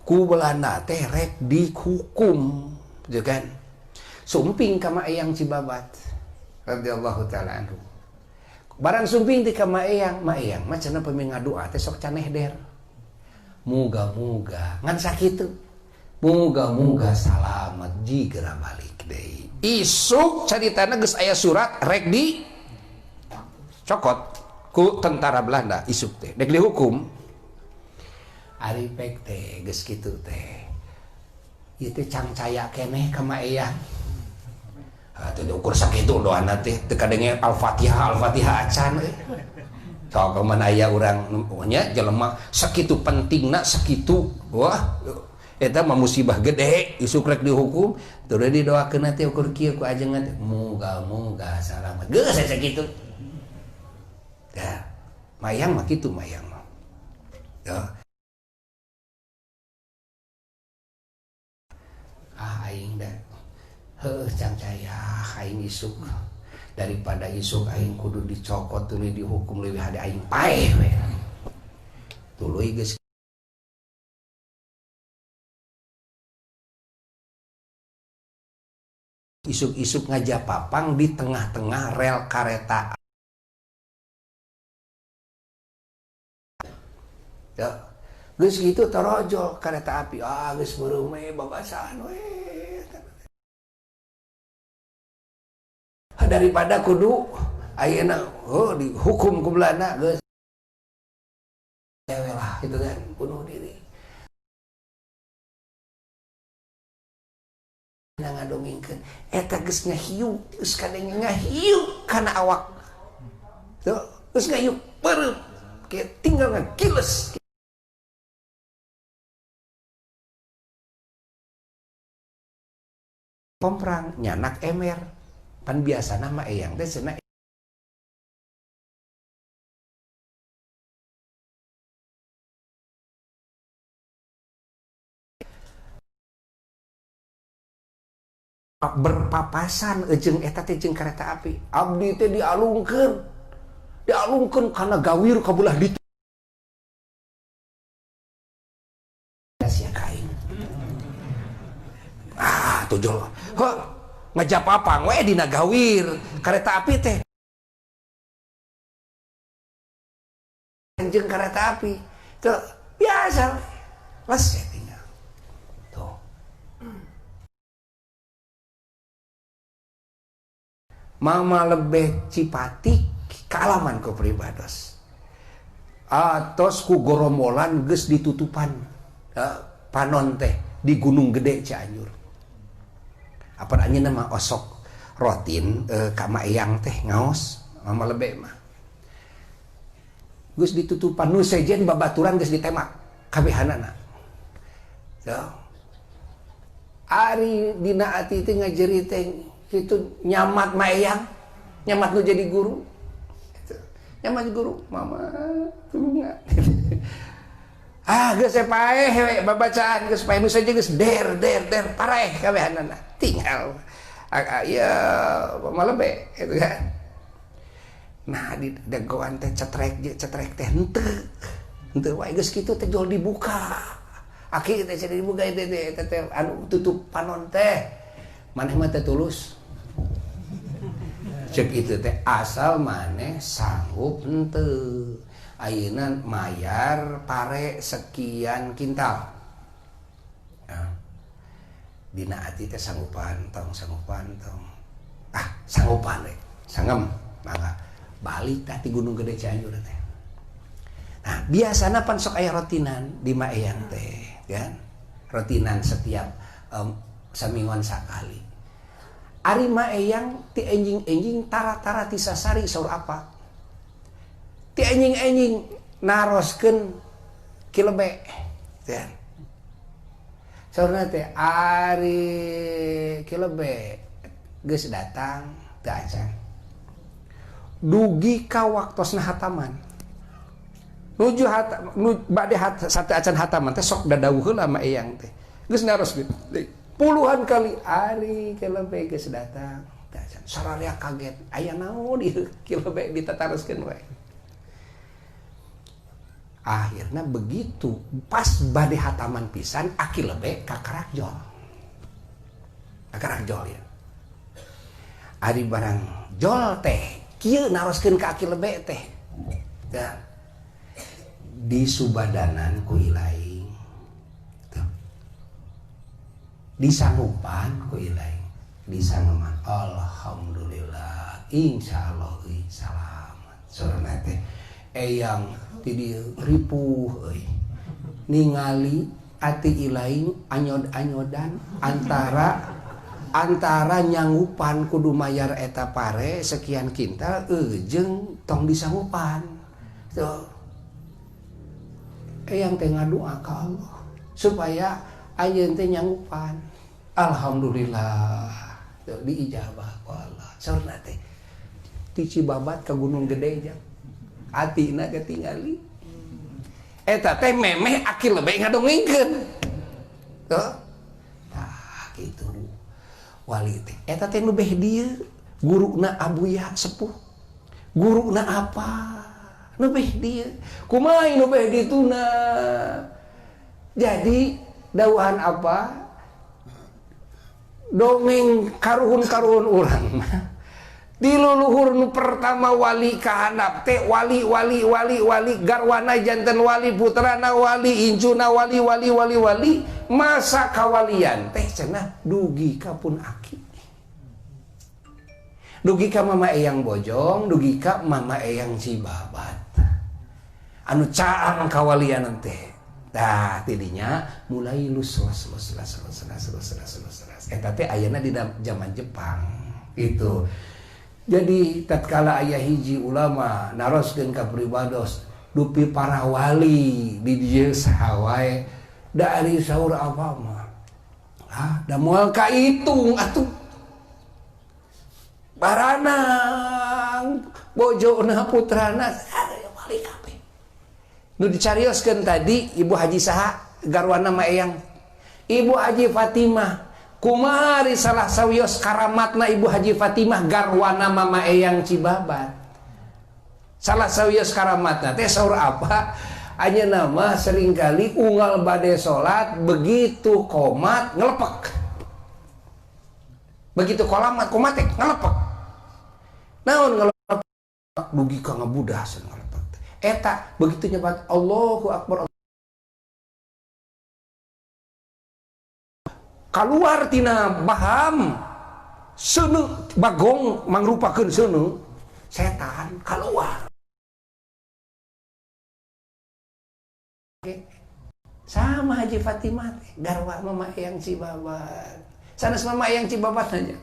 Ku Belanda teh rek dihukum, gitu kan. Sumping ka Ma Eyang Cibabat radhiyallahu taala anhu. Barang sumping ti ka Ma Eyang, Ma Eyang mah cenah pami ngadoa teh sok caneh der. Muga-muga ngan sakitu. Muga-muga salamet jigera balik deui. Isuk caritana geus aya surat rek di cokot ku tentara Belanda isuk teh dek dihukum. Ari pek teh geus kitu teh. Ieu teh cangcaya keneh ka Ma Eyang. Teu diukur sakitu doana teh teu kadenge Al-Fatihah Al-Fatihah acan euy. Sok mana aya urang nya jelema sakitu pentingna sakitu wah eta mah musibah gede isuk rek dihukum teu didoakeun teh ukur kieu ku ajengan teh muga-muga salamet geus asa kitu. Ya, mayang mah kitu mayang mah. Ya. Ah aing da heuh cangcaya aing isuk daripada isuk aing kudu dicokot tuluy dihukum leuwih hade aing paeh we. Tuluy geus isuk-isuk ngajapapang di tengah-tengah rel kareta. Ya. Geus kitu torojol kareta api. Ah geus beureum we babasaan we. Daripada kudu ayeuna oh dihukum ku Belanda geus lah gitu kan, bunuh diri. Ngadongengkeun eta geus ngahiu, geus kadenge ngahiu kana awak. Tuh, geus ngahiu beureum tinggal ngagiles. Pomprang nyanak emer pan biasana mah eyang teh cenah berpapasan jeung eta teh jeung kereta api. Abdi teh dialungkeun, dialungkeun kana gawir ka belah ditu. Sia kaing. Ah tujul. Heuh, ngajapapang we dina gawir kereta api teh. Jeung kereta api. Tuh biasa. Les tinggal. Tuh. Mama lebih Cipati kaalaman ku pribados. Atos ku gorombolan geus ditutupan panon teh di Gunung Gede Cianjur. Apa anjeunna mah osok rotin ka ma eyang teh ngaos mama lebih mah. Geus ditutupan nu sejen babaturan geus ditemak kabehanana. Tuh. Ari dina ati teh ngajeri teh itu nyamat ma eyang, nyamat nu jadi guru. Nyamat guru, mama tulungan. Ah geus paeh we babacaan geus paeh nu saja geus der der der paraeh kabehanana. Tinggal ya mama lebe gitu kan. Nah di dagoan teh cetrek cetrek teh henteu. Henteu wae geus kitu teh jol dibuka. Aki teh jadi dibuka teh teh anu tutup panon teh. Maneh mah teh tulus. Cek itu teh asal maneh sanggup henteu. Ayeuna mayar pare sekian kintal. Nah, dina ati teh sanggupan tong sanggupan tong. Ah, sanggupan we. Sangem mangga balik tah ti Gunung Gede Cianjur teh. Nah, biasana pan sok aya rotinan di ma eyang teh, kan? Rotinan setiap samingguan sakali. Ari ma eyang ti enjing-enjing tara-tara ti sasari saur apa? Ti enjing-enjing naroskeun kilebe. Kan? Saurna teh ari kilebe geus datang teu acan. Dugi ka waktosna hataman. Nuju bade sate acan hataman teh sok dadawuh heula ma eyang teh. Geus naroskeun puluhan kali ari kilebe geus datang teu acan. Sararea kaget, aya naon ieu kilebe ditataroskeun we. Akhirnya begitu pas bade hataman pisan aki lebe kakarak jol. Kakarak jol ya. Ari barang jol teh kieu naroskeun ka aki lebe teh. Tah. Di subadanan ku ilaing. Tuh. Disanggupan ku ilaing. Disanggupan. Alhamdulillah insyaallah euy salamat. Saurna teh eyang ti dieu ripuh euy. Ningali ati ilaing anyod-anyodan antara nyanggupan kudu mayar eta pare sekian kintal jeung tong disanggupan. Tuh. Eyang teh ngadua ka Allah supaya ayeuna teh nyanggupan. Alhamdulillah. Tuh diijabah ku Allah. Saurna teh ti Cibabat ka Gunung Gede jang. Atina ketinggali. Eta teh memeh aki lebe ngadongengkeun. Tuh. Tah kitu. Wali teh eta teh nu beh dieu, guruna Abuya sepuh. Guruna apa? Nu beh dieu. Kumaha nu beh dituna. Jadi dawuhan apa? Dongeng karuhun-karuhun urang mah. Di luluhur nu pertama wali kahandap teh wali wali wali wali garwana janten wali putrana wali incuna wali wali wali wali masa kawalian teh cenah dugi ka pun aki, dugi ka mama eyang Bojong, dugi ka mama eyang Cibabat anu caang kawalian teh. Tah tidinya mulai lus los los los los los los los los los eta teh ayeuna di zaman Jepang gitu. Jadi tatkala aya hiji ulama naroskeun ka pribados dupi para wali di dieu saha wae da ari saur apa mah ah da moal kaitung atuh baranang bojona putrana wali kabeh. Nu dicarioskeun tadi Ibu Haji saha garwana ma eyang Ibu Haji Fatimah. Kumaha salah sawios karamatna Ibu Haji Fatimah garwana mama eyang Cibabat. Salah sawios karamatna teh saur apa? Anjeunna mah seringkali unggal bade salat begitu komat ngelepek. Begitu kolamat komat teh ngelepek. Naon ngelepek? Dugi ka ngabudas ngelepek. Eta begitu nyebat Allahu Akbar keluar tina baham seuneu bagong mangrupakeun seuneu setan keluar. Sama Haji Fatimah teh garwa mama eyang Cibabat. Sanes mama eyang Cibabat aja.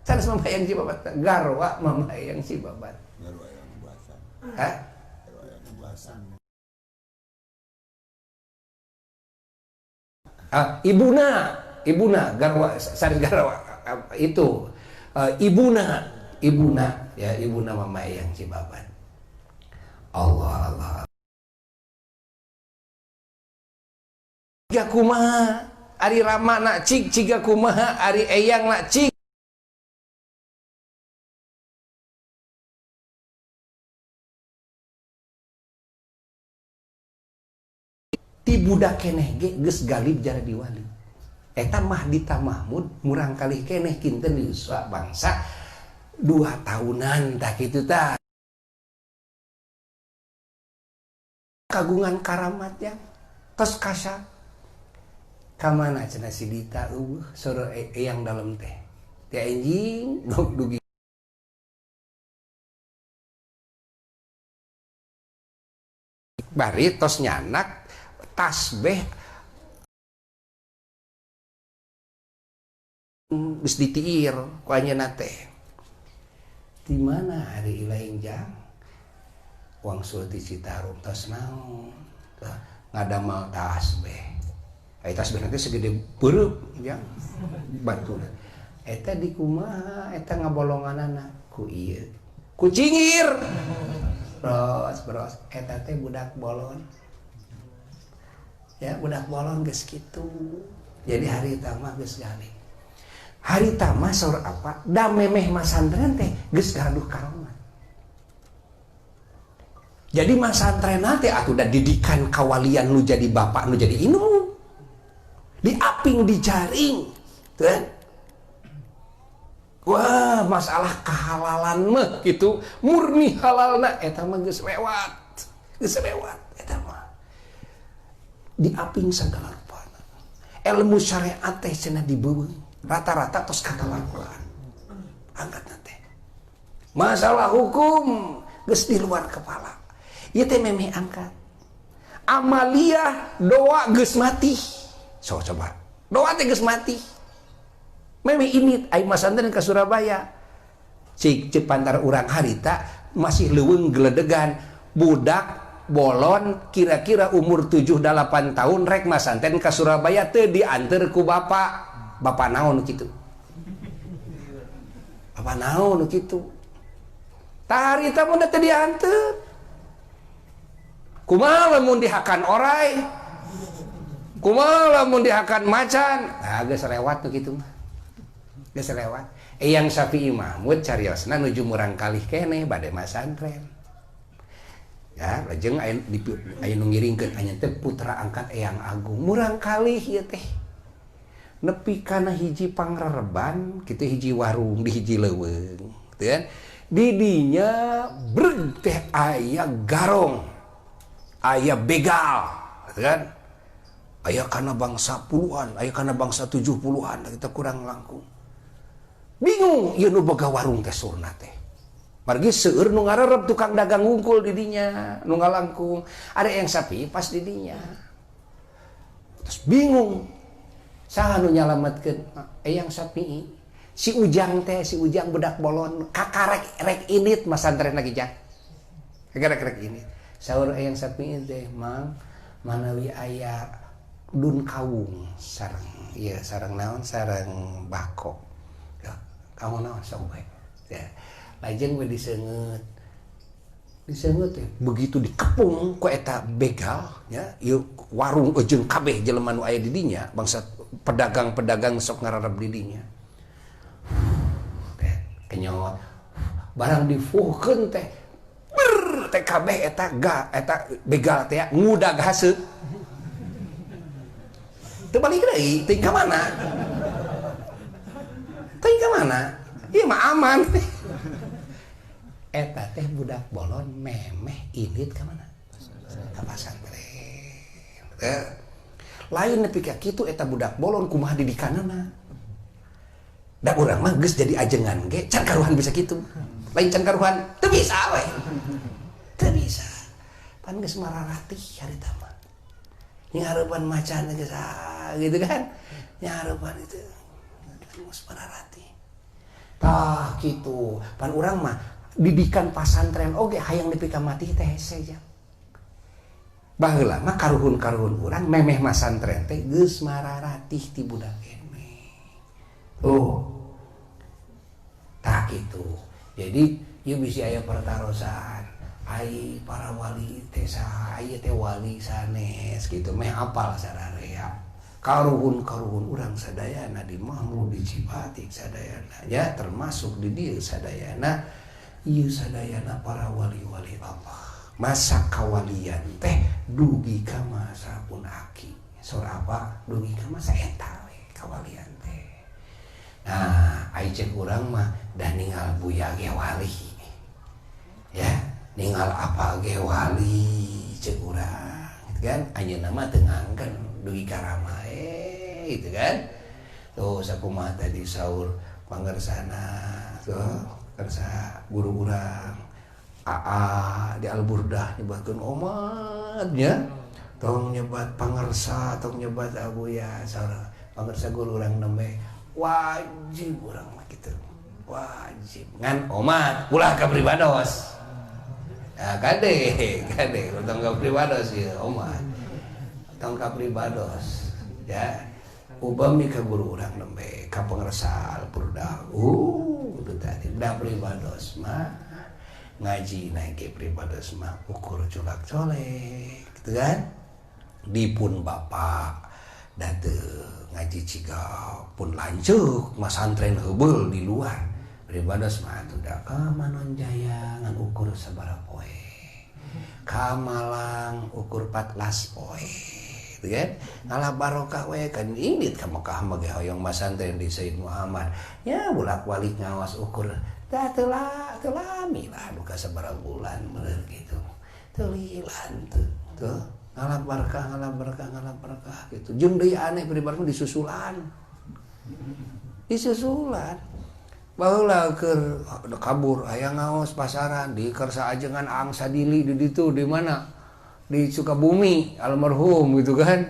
Sanes mama eyang Cibabat garwa mama eyang Cibabat. Garwa eyang Buasan. Hah? Garwa eyang Buasan. Ibuna, ibuna garwa sanes garwa itu ibuna, ibuna ya ibuna mama eyang Cibabat. Allah Allah. Ciga kumaha ari Rama nak cik, ciga kumaha ari eyang nak cik. Ti budak keneh ge geus galib jadi wali. Eta Mahdita Mahmud murang kalih keneh kinten yuswa bangsa 2 tahunan tah kitu tah. Kagungan karamat yang tos kasa. Kamana cenah si Dita eueuh sore eyang dalem teh. Teh anjing dugi bari tos nyanak tasbih geus ditiir ku anjeunna teh. Di mana ari ilaing jang? Wangsul ti Citarum tos naon? Ngadamal tasbih. Ai tasbih nanti segede beureub jang batuna. Eta di kumaha eta ngabolonganana ku ieu. Ku cingir. Bros bros eta teh budak bolon. Ya budak bolon geus kitu. Jadi hari tama geus galih. Hari tama saur apa? Da memeh masantren teh geus gaduh karomat. Jadi masantren teh atuh da didikan kawalian nu jadi bapak nu jadi indung. Diaping dijaring. Tuh kan? Wah, masalah kehalalan mah gitu, murni halalna eta mah geus lewat. Geus lewat eta mah. Diaping sagala rupana. Ilmu syariat teh cenah dibeuweung. Rata-rata tos katalakuan. Angkatna teh. Masalah hukum geus di luar kepala. Ieu teh memeh angkat. Amalia doa geus mati. So coba. Doa teh geus mati. Memeh ini ai masantren ka Surabaya. Cik cek pantar urang harita masih leuweung geledegan budak bolon kira-kira umur 7-8 tahun rek masanten ka Surabaya teu dianter ku bapak. Bapak naon kitu? Bapak naon kitu? Tah harita mun teu dianter. Kumaha lamun dihakan orai? Kumaha lamun dihakan macan? Nah, geus lewat nu kitu mah. Geus lewat. Eyang Syafi'i Mahmud cariosna nuju murang kalih keneh bade masantren. Ya, lajeng aya nu ngiringkeun anya teh putra angkat Eyang Agung. Murang kalih ieu teh. Nepi kana hiji pangrereban, kitu hiji warung di hiji leuweung, gitu kan. Di dinya breg teh aya garong. Aya begal, gitu kan. Aya kana bangsa puluhan, aya kana bangsa 70-an, kita kurang langkung. Bingung ieu nu boga warung teh surna teh. Margi seueur nu ngarerep tukang dagang wungkul di dinya, nu ngalangkung. Ada yang sapi pas di dinya. Terus bingung. Saha nu nyalametkeun? Eyang Sapi. Si Ujang teh, si Ujang budak bolon, kakarek rek init masantren lagi jang. Kakarek rek init. Saur Eyang Sapi teh, "Mang, manawi aya dun kawung sareng ieu sareng naon sareng bako." Ya, kamu naon sok bae. Ya. Lajeng we diseungeut. Diseungeut teh begitu dikepung ku eta begal nya, ieu warung jeung kabeh jelema nu aya di dinya, bangsa pedagang-pedagang sok ngararep di dinya. Teh kenyot. Barang difuhkeun teh ber teh kabeh eta ga eta begal teh ngudag haseup. Teu balik deui, teuing ka mana? Teuing ka mana? Ieu mah aman. Eta teh budak bolon memeh indit ka mana? Ka pasantren. Lain nepi ka kitu eta budak bolon kumaha didikanana. Da urang mah geus jadi ajengan ge can karuhan bisa kitu. Lain can karuhan teu bisa we. Teu bisa. Pan geus mararatih harita mah. Nyarepan macan geus gitu kan. Nyarepan itu geus mararatih. Tah kitu. Pan urang mah didikan pasantren oge hayang nepi ka mati teh hese jang. Baheula mah karuhun-karuhun urang memeh masantren teh geus mararatih ti budak keneh. Oh. Tah kitu. Jadi ieu bisi aya pertarosan. Ai para wali teh saha, ieu teh wali sanes kitu meh apal sararea. Karuhun-karuhun urang sadayana di Mahmud di Cipatik sadayana ya termasuk di dieu sadayana ieu sadayana para wali-wali Allah. Masa kawalian teh dugi ka masa pun aki. Sora apa? Dugi ka masa eta we kawalian teh. Nah, ai cek urang mah da ninggal buya ge wali. Ya, ninggal apa ge wali cek urang, gitu kan? Anjeunna mah teu ngangken dugi ka ramae gitu kan. Tuh sakumaha tadi saur pangersana tuh kersa guru urang AA di Al-Burdah nyebatkeun omat nya tong nyebat pangersa tong nyebat abuya saur pangersa guru urang nembe wajib urang mah kitu wajib ngan omat ulah ka pribados. Nah, kade kade tong ka pribados ieu omat tong ka pribados ya upami ka guru urang nembe ka pangersa Al-Burdah itu tadi da pribados mah ngaji naik ke pribados mah ukur culak colek gitu kan dipun bapak date ngaji ciga pun lanceuk masantren heubeul di luar pribados mah atuh da ka Manonjaya ngan ukur sabaraha poe ka Malang ukur 14 poe gitu kan ngalah barokah we kan indit ka Mekah mah ge hoyong masantren di Sayyid Muhammad nya bolak-balik ngawas ukur tah teu lami lah duka sabaraha bulan meureun gitu teu lilan tuh ngalah barokah ngalah barokah ngalah barokah gitu jeung deui aneh pribadi disusulan disusulan baheula keur kabur aya ngaos pasaran di kersa ajengan Angsa Dili di ditu di mana di Sukabumi almarhum gitu kan.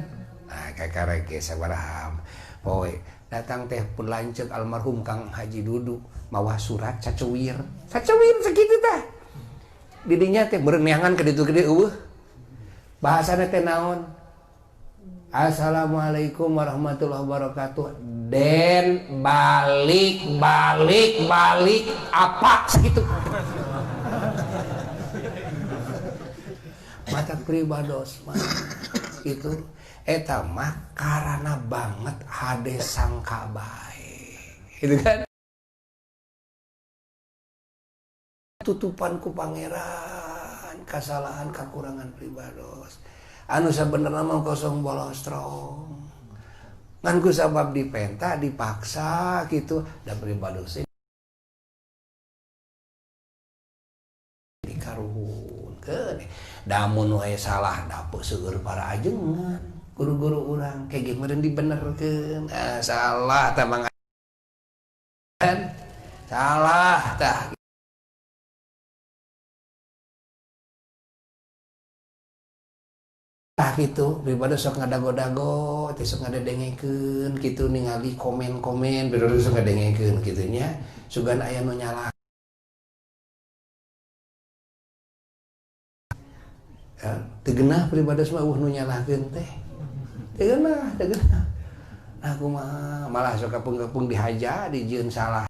Nah kakarek ge sabaraha poe datang teh pun lanceuk almarhum Kang Haji Dudu mawa surat cacuwir cacuwir sakitu tah didinya teh meureun neangan ka ditu gede eueuh bahasana teh naon Assalamualaikum warahmatullahi wabarakatuh den balik balik balik apa sakitu mata pribados mah itu eta mah karana banget hade sangka bae gitu kan tutupan ku pangeran Kesalahan kekurangan pribados. Anu sabenerna mah kosong bolostrong. Ngan ku sabab dipenta dipaksa gitu da pribados dikaruhunkeun. Da mun wae salah dapet seueur para ajengan. Guru-guru urang kayak gimana dibenerkeun. Ah, salah tah mang salah tah. Tah kitu pribadi sok ngadago-dago teh sok ngadengekeun kitu ningali komen-komen pribadi sok ngadengekeun kitu nya sugan aya nu nyalah. Ya, teu geunah pribadi mah eueuh nu nyalahkeun teh. Teu geunah, teu geunah. Nah kumaha malah sok kapeung-kapeung dihaja dijieun salah.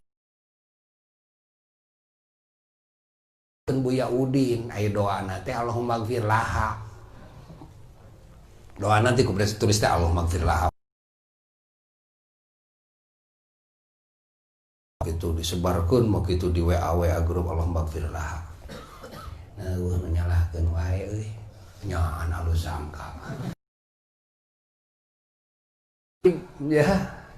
Buya Udin aya doana teh Allahumma gfir laha. Doa nanti ku tulis teh Allahumma gfir laha. Gitu disebarkeun mah kitu di WA WA grup Allahumma gfir laha. Nah eueuh nu nyalahkeun wae euy. Nya alus sangka. Ya,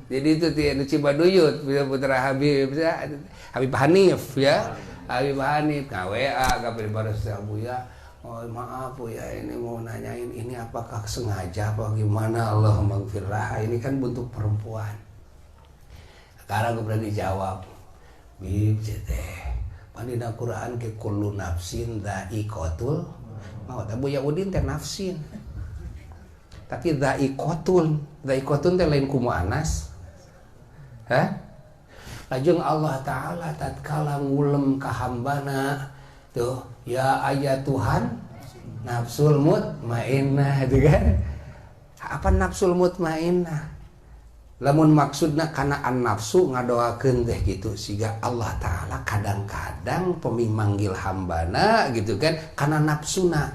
jadi itu ti anu Cibaduyut putra Habib ya, Habib Hanif ya. Habib Hanif ka WA ka pribados teh Buya. Oh maaf Bu ya, ini mau nanyain ini apakah sengaja apa gimana Allahumma gfir laha, ini kan bentuk perempuan. Sekarang gue berani jawab. Bib teh pandina Quran ke kullu nafsin dha'iqatul maut. Buya Udin teh nafsin. Tapi dha'iqatun, dha'iqatun teh lain ku muannas. Hah? Lajeng Allah Ta'ala tatkala ngulem ka hambana tuh ya ayat Tuhan nafsul mutmainnah itu kan. Apa nafsul mutmainnah? Lamun maksudna kana an nafsu ngadoakeun teh gitu siga Allah Ta'ala kadang-kadang pemimanggil hambana gitu kan kana nafsuna.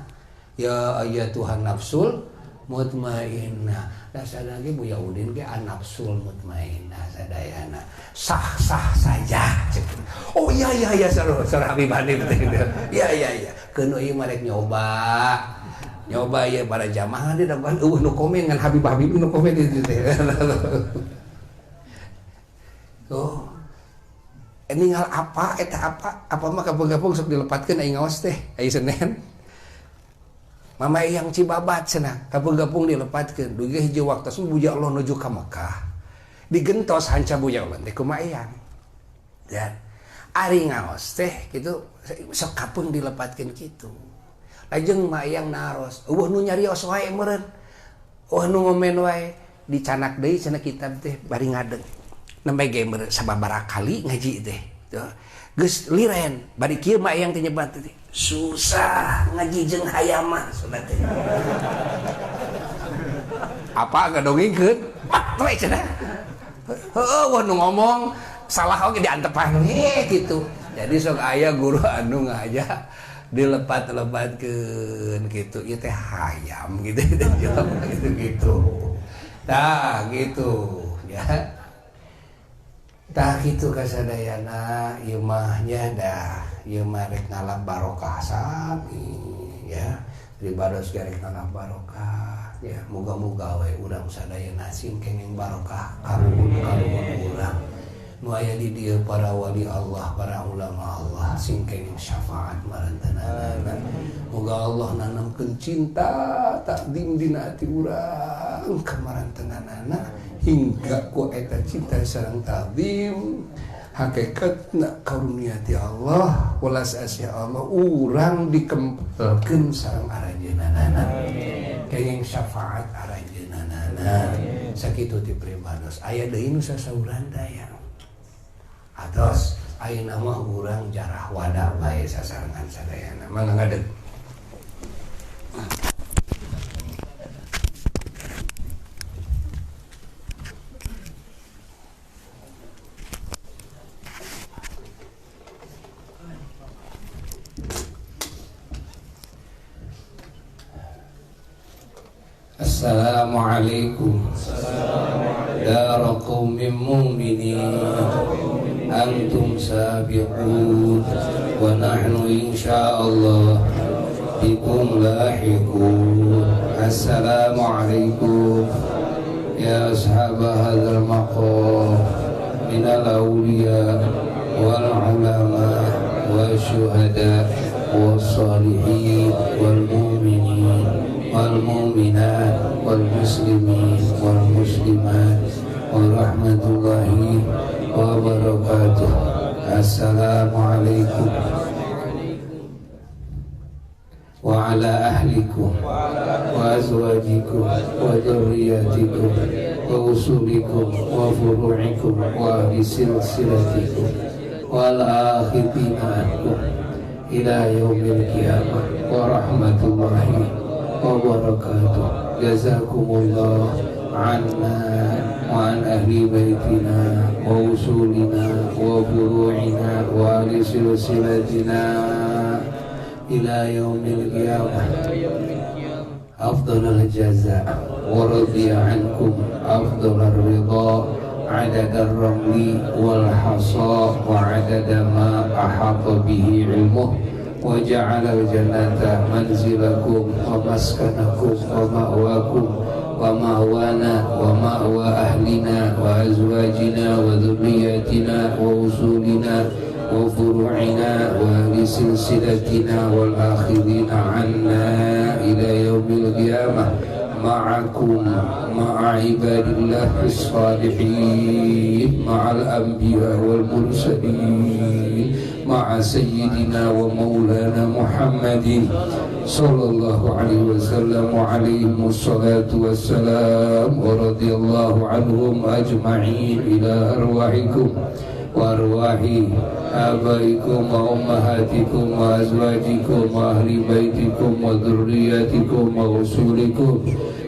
Ya ayat Tuhan nafsul mutmainnah. Dasar lagi Buya Udin ge an nafsul mutmainnah sadayana. Sah-sah saja. Oh iya iya iya seru seru Habib Hanif teh gitu. Iya iya iya. Keun ieu mah rek nyoba. Nyoba ieu para jamaah di dagoan eueuh nu komen ngan Habib Habib nu komen itu teh. Tuh. Ninggal apa eta apa? Apa mah kampung-kampung sok dilepatkeun aing ngaos teh aya Senin. Mama yang Cibabat cenah kampung-kampung dilepatkeun dugi hiji waktu Buya Allah nuju ka Mekah. Digentos hanca Buya Allah teh kumaha eyang. Ya. Ari ngaos teh kitu sok kapeung dilepatkeun kitu. Lajeng ma eyang naros, eueuh nu nyarios wae meureun. Eueuh nu ngomen wae dicanak deui cenah kitab teh bari ngadeg. Nembe ge meureun sababaraha kali ngaji teh. Tuh. Geus liren bari kieu ma eyang teh nyebat teh. Susah ngaji jeung hayamah sunah teh. Apa ngadongengkeun? Pat we cenah. Heueuh wah nu ngomong salah oge diantepan we kitu. Jadi sok aya guru anu ngaja dilepat-lepatkeun kitu. Ieu teh hayam gitu gitu gitu. Tah gitu ya. Tah kitu kasadayana ieu mah nya dah ieu mah rek ngalap barokah sami ya. Pribados ge rek ngalap barokah ya. Muga-muga we urang sadayana sing kenging barokah karuhun-karuhun urang. Nu aya di dieu para wali Allah, para ulama Allah sing kenging syafaat marantenana. Muga Allah nanamkeun cinta takdim dina ati urang ka marantenanana hingga ku eta cinta sareng takdim hakikatna karunia ti Allah welas asih Allah urang dikempelkeun sareng aranjeunana. Kenging syafaat aranjeunana. Sakitu ti pribados aya deui nu sasauran daya. Atos ayeuna mah urang jarah wada bae sasarengan sadayana. Mangga ngadeg. Assalamualaikum. Dar qaumin mu'minin antum sabiqun wa nahnu insyaallah bikum lahiqun. Assalamualaikum ya ashab hadzal maqam minal awliya wal ulama wasyuhada wassalihin wal mu'minin wal mu'minat wal muslimin wal muslimat wa rahmatullahi wa barakatuh. Assalamualaikum wa ala ahlikum wa azwajikum wa dzurriyyatikum wa usulikum wa furu'ikum wa ahli silsilatikum wal akhirina ankum ila yaumil qiyamah wa rahmatullahi wa barakatuh. Jazakumullah anna wa an ahli baitina wa usulina wa furu'ina wa ahli silsilatina ila yaumil qiyamah afdalul jaza wa radiya ankum afdalar ridha adadar ramli wal hasa wa adada ma ahata bihi ilmuh wa ja'ala al jannata manzilakum wa maskanakum wa ma'wakum wa ma'wana wa ma'wa ahlina wa azwajina wa dhurriyyatina wa usulina wa furu'ina wa ahli silsilatina wal akhirina 'anna ila yaumil qiyamah ma'akum ma'a ibadillahis salihin ma'al anbiya wal mursalin ma'a sayyidina wa maulana Muhammadin sallallahu alaihi wasallam wa alaihimus salatu wassalam wa radiyallahu anhum ajma'in ila arwahikum wa arwahi abaikum wa ummahatikum wa azwajikum wa ahli baitikum wa dhurriyyatikum wa usulikum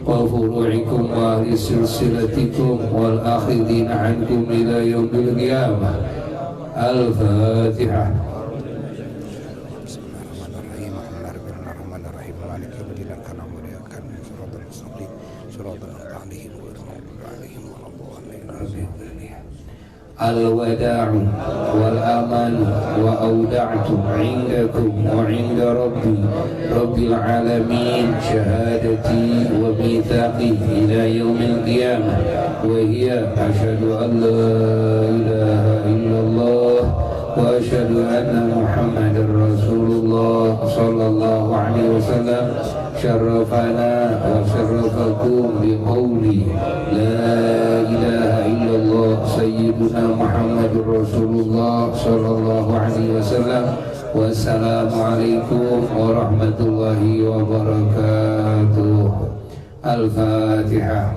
wa furu'ikum wa ahli silsilatikum wal akhidina ankum ila yaumil qiyamah. Al-Fatihah. Bismillahirrahmanirrahim. Alhamdulillahirabbil maliki yaumiddin shiratal mustaqim shiratal ladzina an'amta 'alaihim ghairil maghdubi 'alaihim. Al-wada'u wal amanu wa awda'tu 'indakum wa 'inda rabbi rabbil alamin syahadati wa mitsaqi ila yaumil qiyamah wa hiya asyhadu an la ilaha illallah wa asyhadu anna muhammadar rasulullah sallallahu alaihi wasallam. Syarrafana wa syarrafakum biqawli la ilaha illallah sayyiduna Muhammadur Rasulullah sallallahu alaihi wasallam. Wassalamualaikum warahmatullahi wabarakatuh. Al-Fatihah.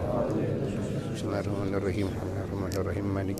Bismillahirrahmanirrahim. Bismillahirrahmanirrahim.